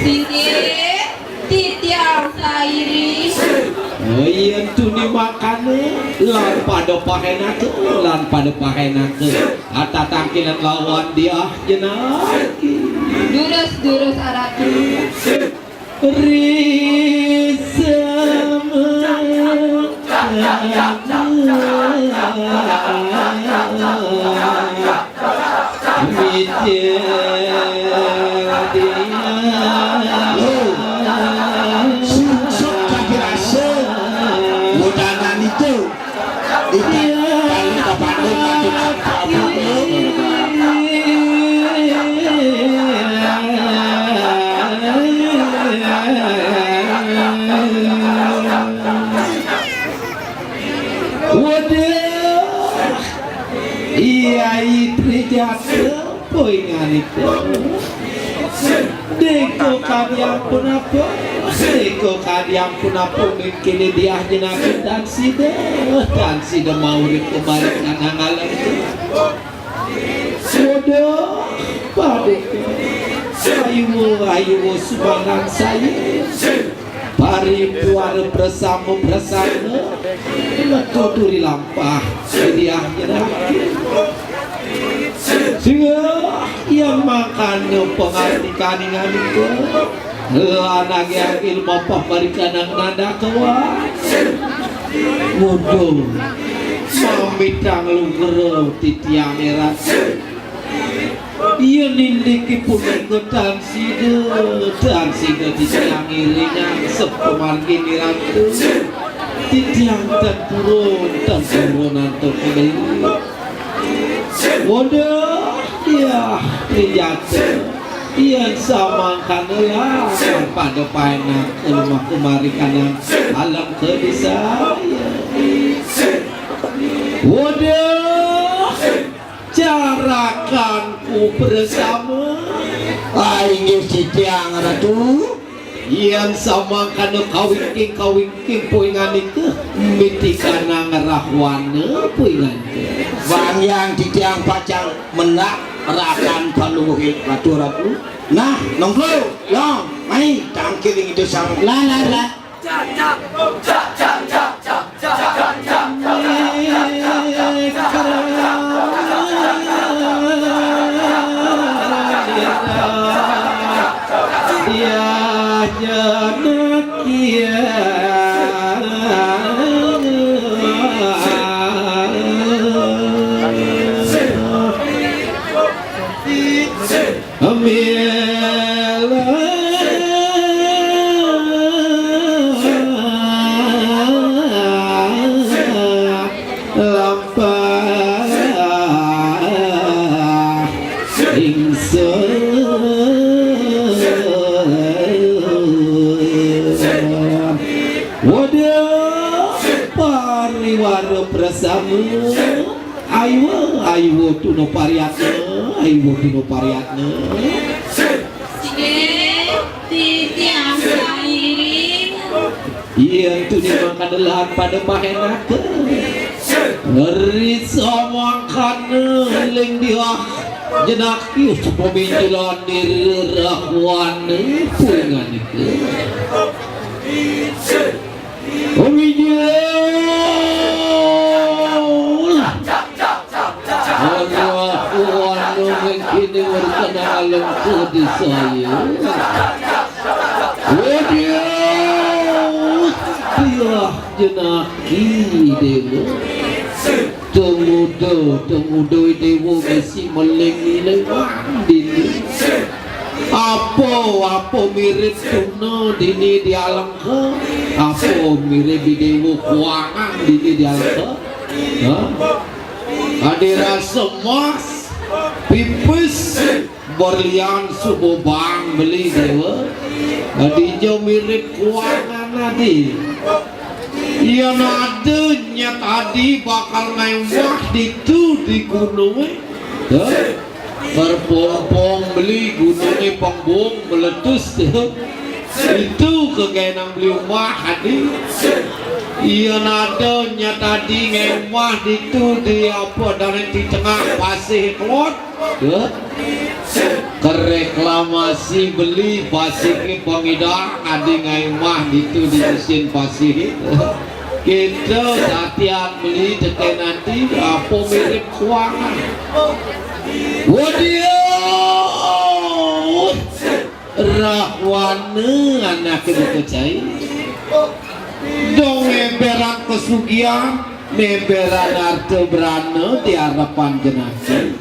Singgih, titiang sairi. Oh, yen tuni makane, lan pada pahenake, lan pada pahenake. Ata tangkilan lawan diah jenaki. Durus, durus, Aratu. Risma. Loh, sungsut kaki rasa. Wodanan itu. Di balik papan itu. Waduh, iya, Tri Jata, poingan itu. Deko kadi ampun apa? Deko kadi ampun apa? Mengkene diah jenaka tan sida, tan sida maurip kebalik nang alam. Waduh, paduka. Ayo, ayo, sumbangan saya. Ari tuara prasama-prasama, metu turi lampah, sediah nyerahke. Singgah yang makana pangartikan inganika, lan agi-agi lumapah marikanang nandaka wa. Wudu, mamitang lugra titiang erat. Iya nindiki punika tan sida, tan sida titiang iringang sepamargin iratu. Titiang tan purun, tan purun antuk beli. Waduh, ya, rijata. Iya samangkana lah, pada paenak lemah kumari kanang alam kedisa. Waduh. Carakanku bersama. Ah, inggih titiang, Ratu. Yan samangkana kawingking-kawingking puinganika, mitikanang rahwana puinganika. Wanggiang titiang pacang mendak rakan paluhing Ratu-ratu. Nah, nongklo, long, mai, tangkiling itu sama. Lah, lah, lah. Ambil lampah ingsun. Waduh, pariwara prasama. Aywa, aywa tuna pariatna, aywa tuna pariatna. Inggih, titiang sairing. Iya, tuni mangkana lahan pada pahenaka. Ri samangkana ling diah jenaki, pamincilan diri rahwana puinganika. Wih, Dul. Aduh, aku anu mengkini berkena alam di saya. Waduh, diah jenaki, Dewa. Tumudo, tumudo, Dewa, bisi meling-meling dini. Apa, apa mirip tuna dini di Alengka? Apa mirip di Dewa Kuangan dini di Alengka? Ha? Adi rasa emas, pipis, berlian, suba bang beli, Dewa. Adi jo mirip Kuangan adi. Iya nada nyat adi bakal ngaimah ditu di gununge. Ha? Berpompong beli gununge pembung meletus tu. Itu kegenang beli umah adi. Iya nada nyat adi ngaimah ditu di apa dane di tengah pasih kelot. Ya. Kereklamasi beli pasih ke pengidang adi ngaimah ditu di mesin pasih. Kita satian beli teken nanti apa mirip kuangan. Waduh, rahwana anake buka cai. Dong emberan pesugihan, emberan harta berana di harapan jenaki.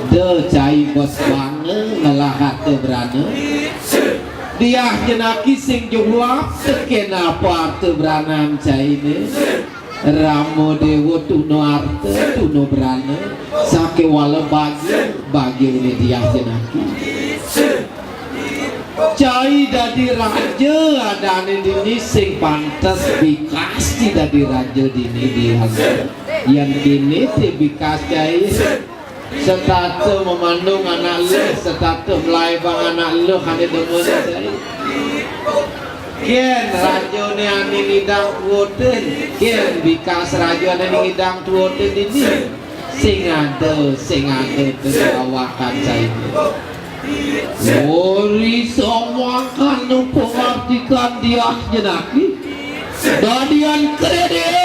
Da cai bos bangga ngelah harta berana. Diah jenaki sing julap teken apa harta beranan caine. Rama Dewa tuna harta, tuna berana. Sakewala bagia, bagia uli diah jenaki. Cai dadi raja adane dini sing pantes bikas ti dadi raja dini diah. Yan kini ti bikas cai. Setata memandung anak luh, setata melaibang anak luh ane demen cai. Ken rajane ane ngidang tuutin, ken bikas rajane ane ngidang tuutin dini. Sing ada, sing ada tegawakan cai. Ori samangkana pangartikan diah jenaki. Dadian kredit.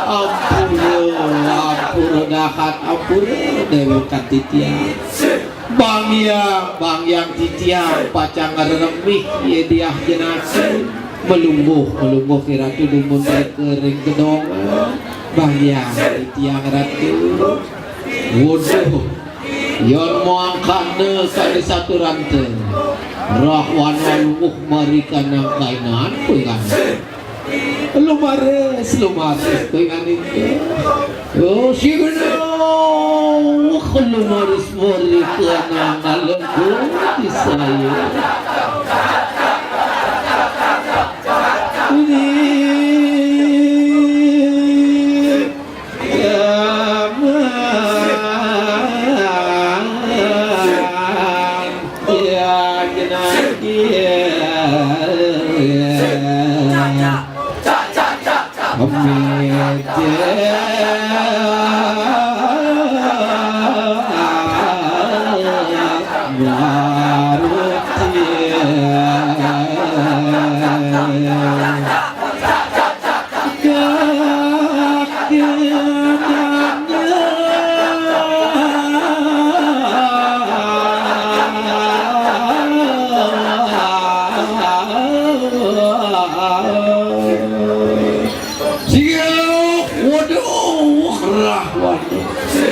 Ampura, ampura dahat, ampura dewek titiang. Bang Hyang, Bang Hyang titiang pacang ngareremih ya diah jenaki. Malungguh, malungguh i ratu dumun ring gedongan. Bang Hyang titiang ratu. Waduh. Yan mangkana kadi saturanta. Rahwana lungguh marikanang kainan kuingan. Lumaris, lumaris kuingan itu. Oh, si bener. Lumaris marikanang alengku di saya. Ini Siap, waduh, kerah, waduh.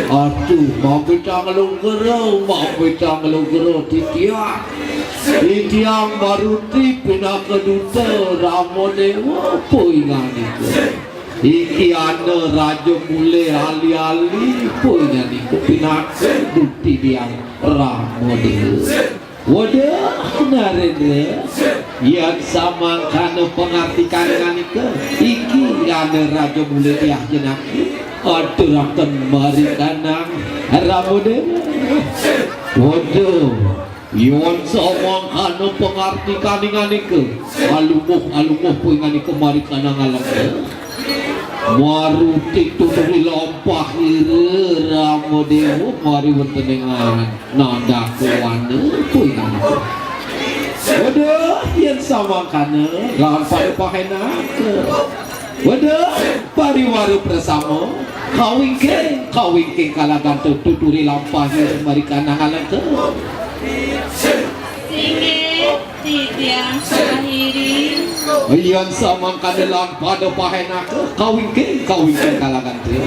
Aduh, mapitang lugera, mapitang lugera titiang. Titiang Maruti pinaka duta Rama Dewa, puingan itu. Iki ana Raja Mule ali-ali, puingan itu pinaka duti diang Rama Dewa. Waduh, Narendra, yan samangkana pangartikan nganika, iki ana Raja Mule diah jenaki, aturaken marikanang Rama Dewa. Waduh, yan samangkana pangartikan nganika, alumuh, alumuh puingan nika marikanang alengka. Maruti tuturi lampah ira Rama Dewa mari wenten ing nandak wana puingan. Waduh, yan samangkana lawan pada pahenaka. Waduh, pariwara prasama, kawingking, kawingking kalagan tuturi lampah ira marikanang alengka. Singgih. Titiang Sahiri. Yan samangkana lan pada pahenaka, kawingking, kawingking kalagan teu.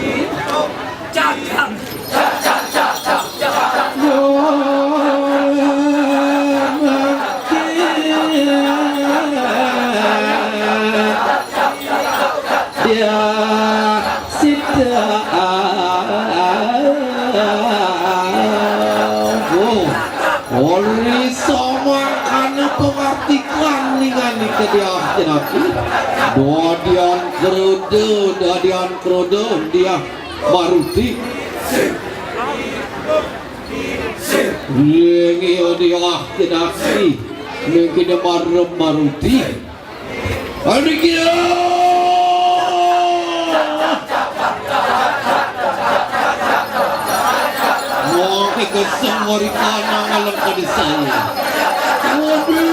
Ya, sida. Oh, ori samangkana pangartikan nganika diah jenaki. Dadian kroda, dadian kroda diah Maruti. Ring iya diah jenaki. Ning kene marem Maruti. Aduh, gila. Wong keseng ori kana ngalem ka desa. Waduh.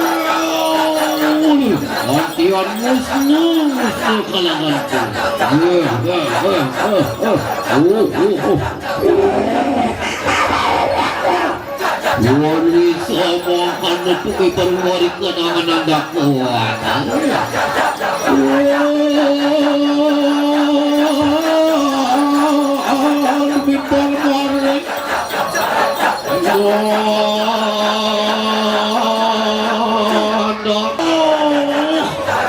Antian musnu, musnu kalanganku. Eh, eh, eh, eh, eh. Oh, oh, oh. Wali sama kan metu ibar wari kenangan anda kuat. Bintang Maret.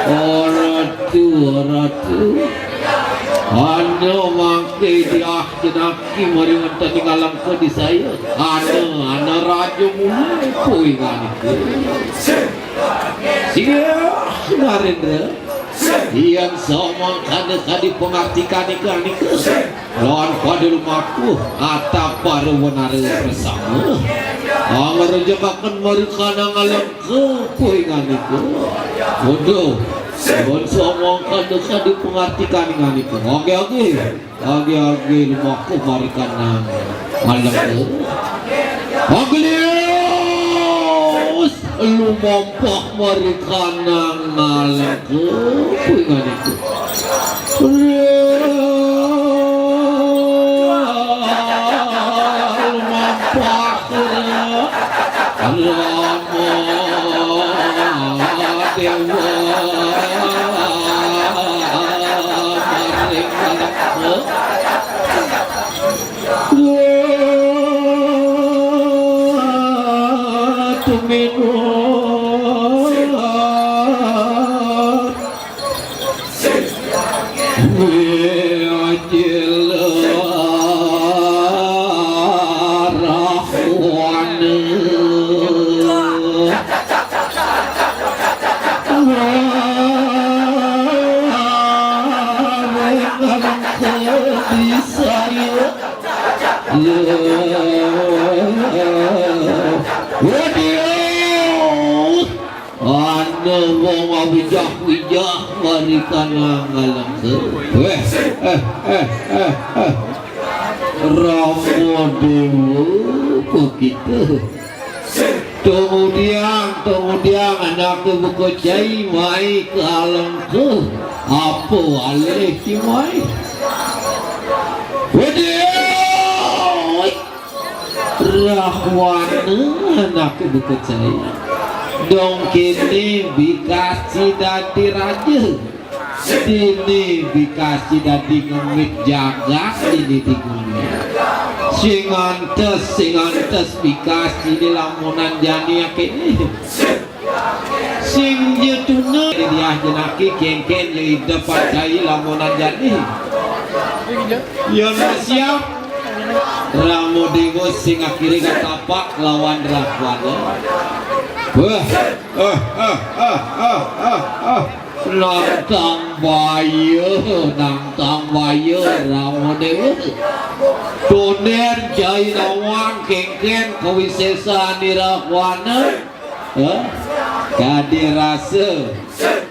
Ratu, ratu. Anu mangke diah jenak Ki mari wonten ing alam kadi saya. Ana, ana raja mula puingan iku. Singgih, Narendra. Yen samangkana kadi pangartikan ika nika. Lawan pada lumaku, atap para wenara bersama. Angrejekaken marikana ngalengka puingan iku. Waduh. Pun samangkana kadi pangartikan inganika. Age-age. Age-age lumaku marikanang. Alengke. Aglius lumampah marikanang alengke. Inganika. Lumampah. Rama Dewa maring alengke. Tuminur. Waduh. Ana wong awijah-wijah marikanang alengke. Weh, eh, eh, eh, eh. Rama Dewa kok kita. Tumudiang, tumudiang, anake buka cai mai ka alengke. Apa alih ki mai? Waduh. Rahwana anake buka cai. Dong kene bikasi dadi raja. Dene bikasi dadi ngemit jagat dene di dunia. Sing antes, sing antes bikasi di lamunan jani akene. Sing ja tuna diah jenaki kengken ya ida pacai lamunan jani. Yan siap. Rama Dewa sing akhire katapak lawan Rahwana. Wah, ah, ah, ah, ah, ah, ah. Nantang baya, nantang baya Rama Dewa. Tonden cai nawang kengken kawisesan Rahwana. Heh? Kadi rasa,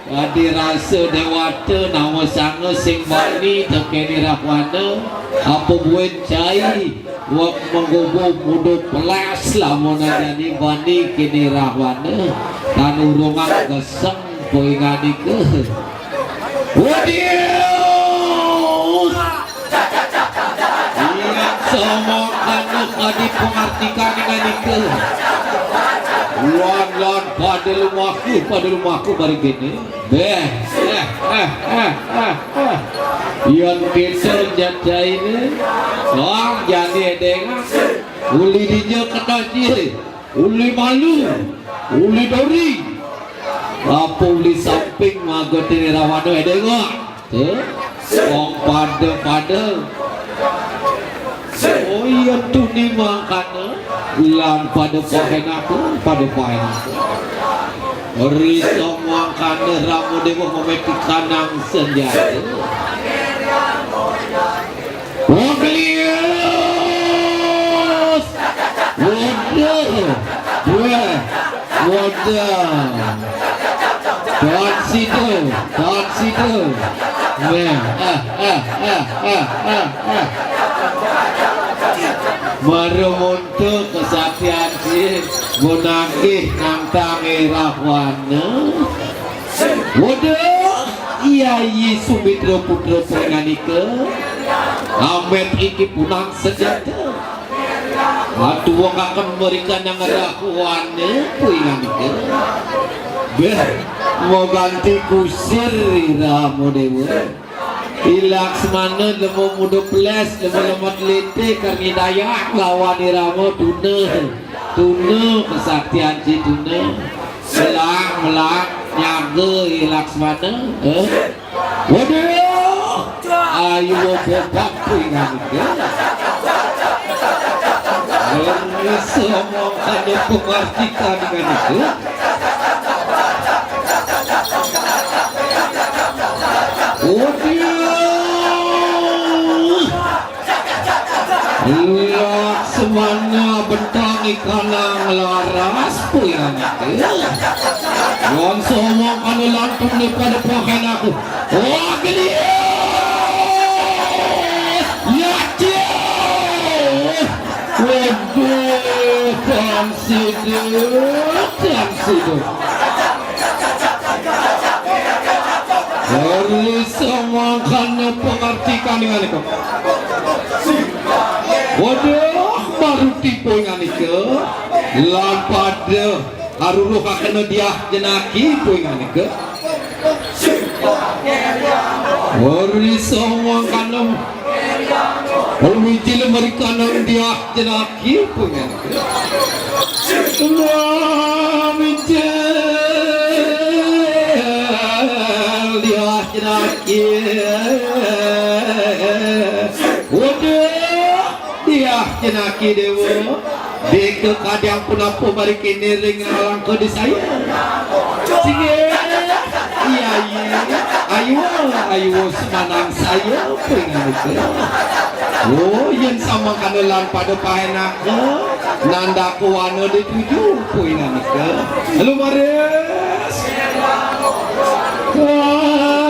kadi rasa dewata nawa sanga sing bani tekeni Rahwana, apa buin cai, wak menggubuh muda pelas lamun adani bani kini Rahwana, tan urungan geseng poinganika. Waduh! Iya, sama anu kadi pengartikan inganika. Lan, lan, pada lumaku, pada lumaku bari kene. Beh, eh, eh, eh, eh, eh. Yan kita nyacaine, wah, jani edengan. Uli dija ketaci, uli malu, uli dori. Apa uli samping maga tini Rahwana edengan. Tuh, wong pada-pada. Oh iya, tuni mangkana. Lan pada pahen aku, pada pahen aku. Risa mangkana Rama Dewa memetikanang senjata. Waglius. Waduh. Wah. Wadah. Tan sida, tan sida. Nah, ah, ah, ah, ah, ah, ah. Mara muntuk kesaktian sih, gunakih nantang Rahwana. Waduh, iya, iya, Sumitra putra pranganika. Amet iki punang senjata. Atuwungaken merikanang Rahwana, puinganika. Beh, maganti kusir Rama Dewa. I Laksmana lemu muda peles, lemu lemet lete, karni dayah lawan Rama tuna. Tuna kesaktian ci tuna. Melang, melang, nyaga I Laksmana. Eh? Waduh! Ayo bobak ringan ke. Ngelis ngomong ada pengartikan dengan itu. Waduh! Laksmana bentang Kanang laras poingan nike. Wan somong kana lantung ni pada pakan aku. Wah, gede. Ya, cium. Waduh, kan sidu, kan sidu. Hari semangkana pengartikan dengan itu. Waduh, baru tipu ngan ike. Lapada aruruh kakana diah jenaki poingan ike. Ori songong kanem. Ori mijil meri kanang diah jenaki poingan ike. Wah, mijil diah jenaki. Waduh. Diah jenaki dewa. Deka kadang punapa bari kene ring alangka di saya. Sige. Iya, iya. Ayu, ayu semanang saya poingan ike. Oh, yen samangkana lan pada paenaka. Nandaka wana dituju poingan ike. Lumaris. Wah,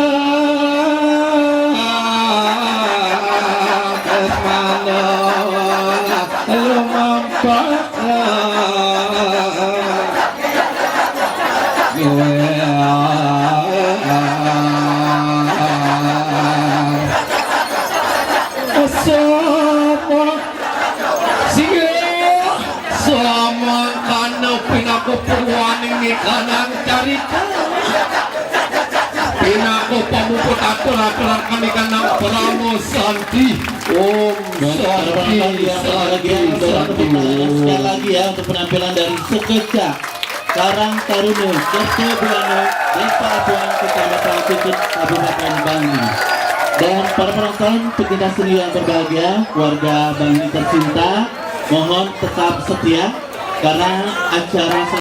kasmana. Lumampak. Sapa? Sige. Samangkana pinaka purwaning nikanang carita. Pinaka pamuput atur-aturan kami kanang parama santi. Om. Baik, para penonton yang berbahagia, mendorong tepuk tangan sekali lagi ya untuk penampilan dari Sekecak Karang Taruna Kerta Buana, Desa Abuan, Kecamatan Cucut, Kabupaten Bangli. Dan para penonton pecinta seni yang berbahagia, warga Bangli tercinta, mohon tetap setia karena acara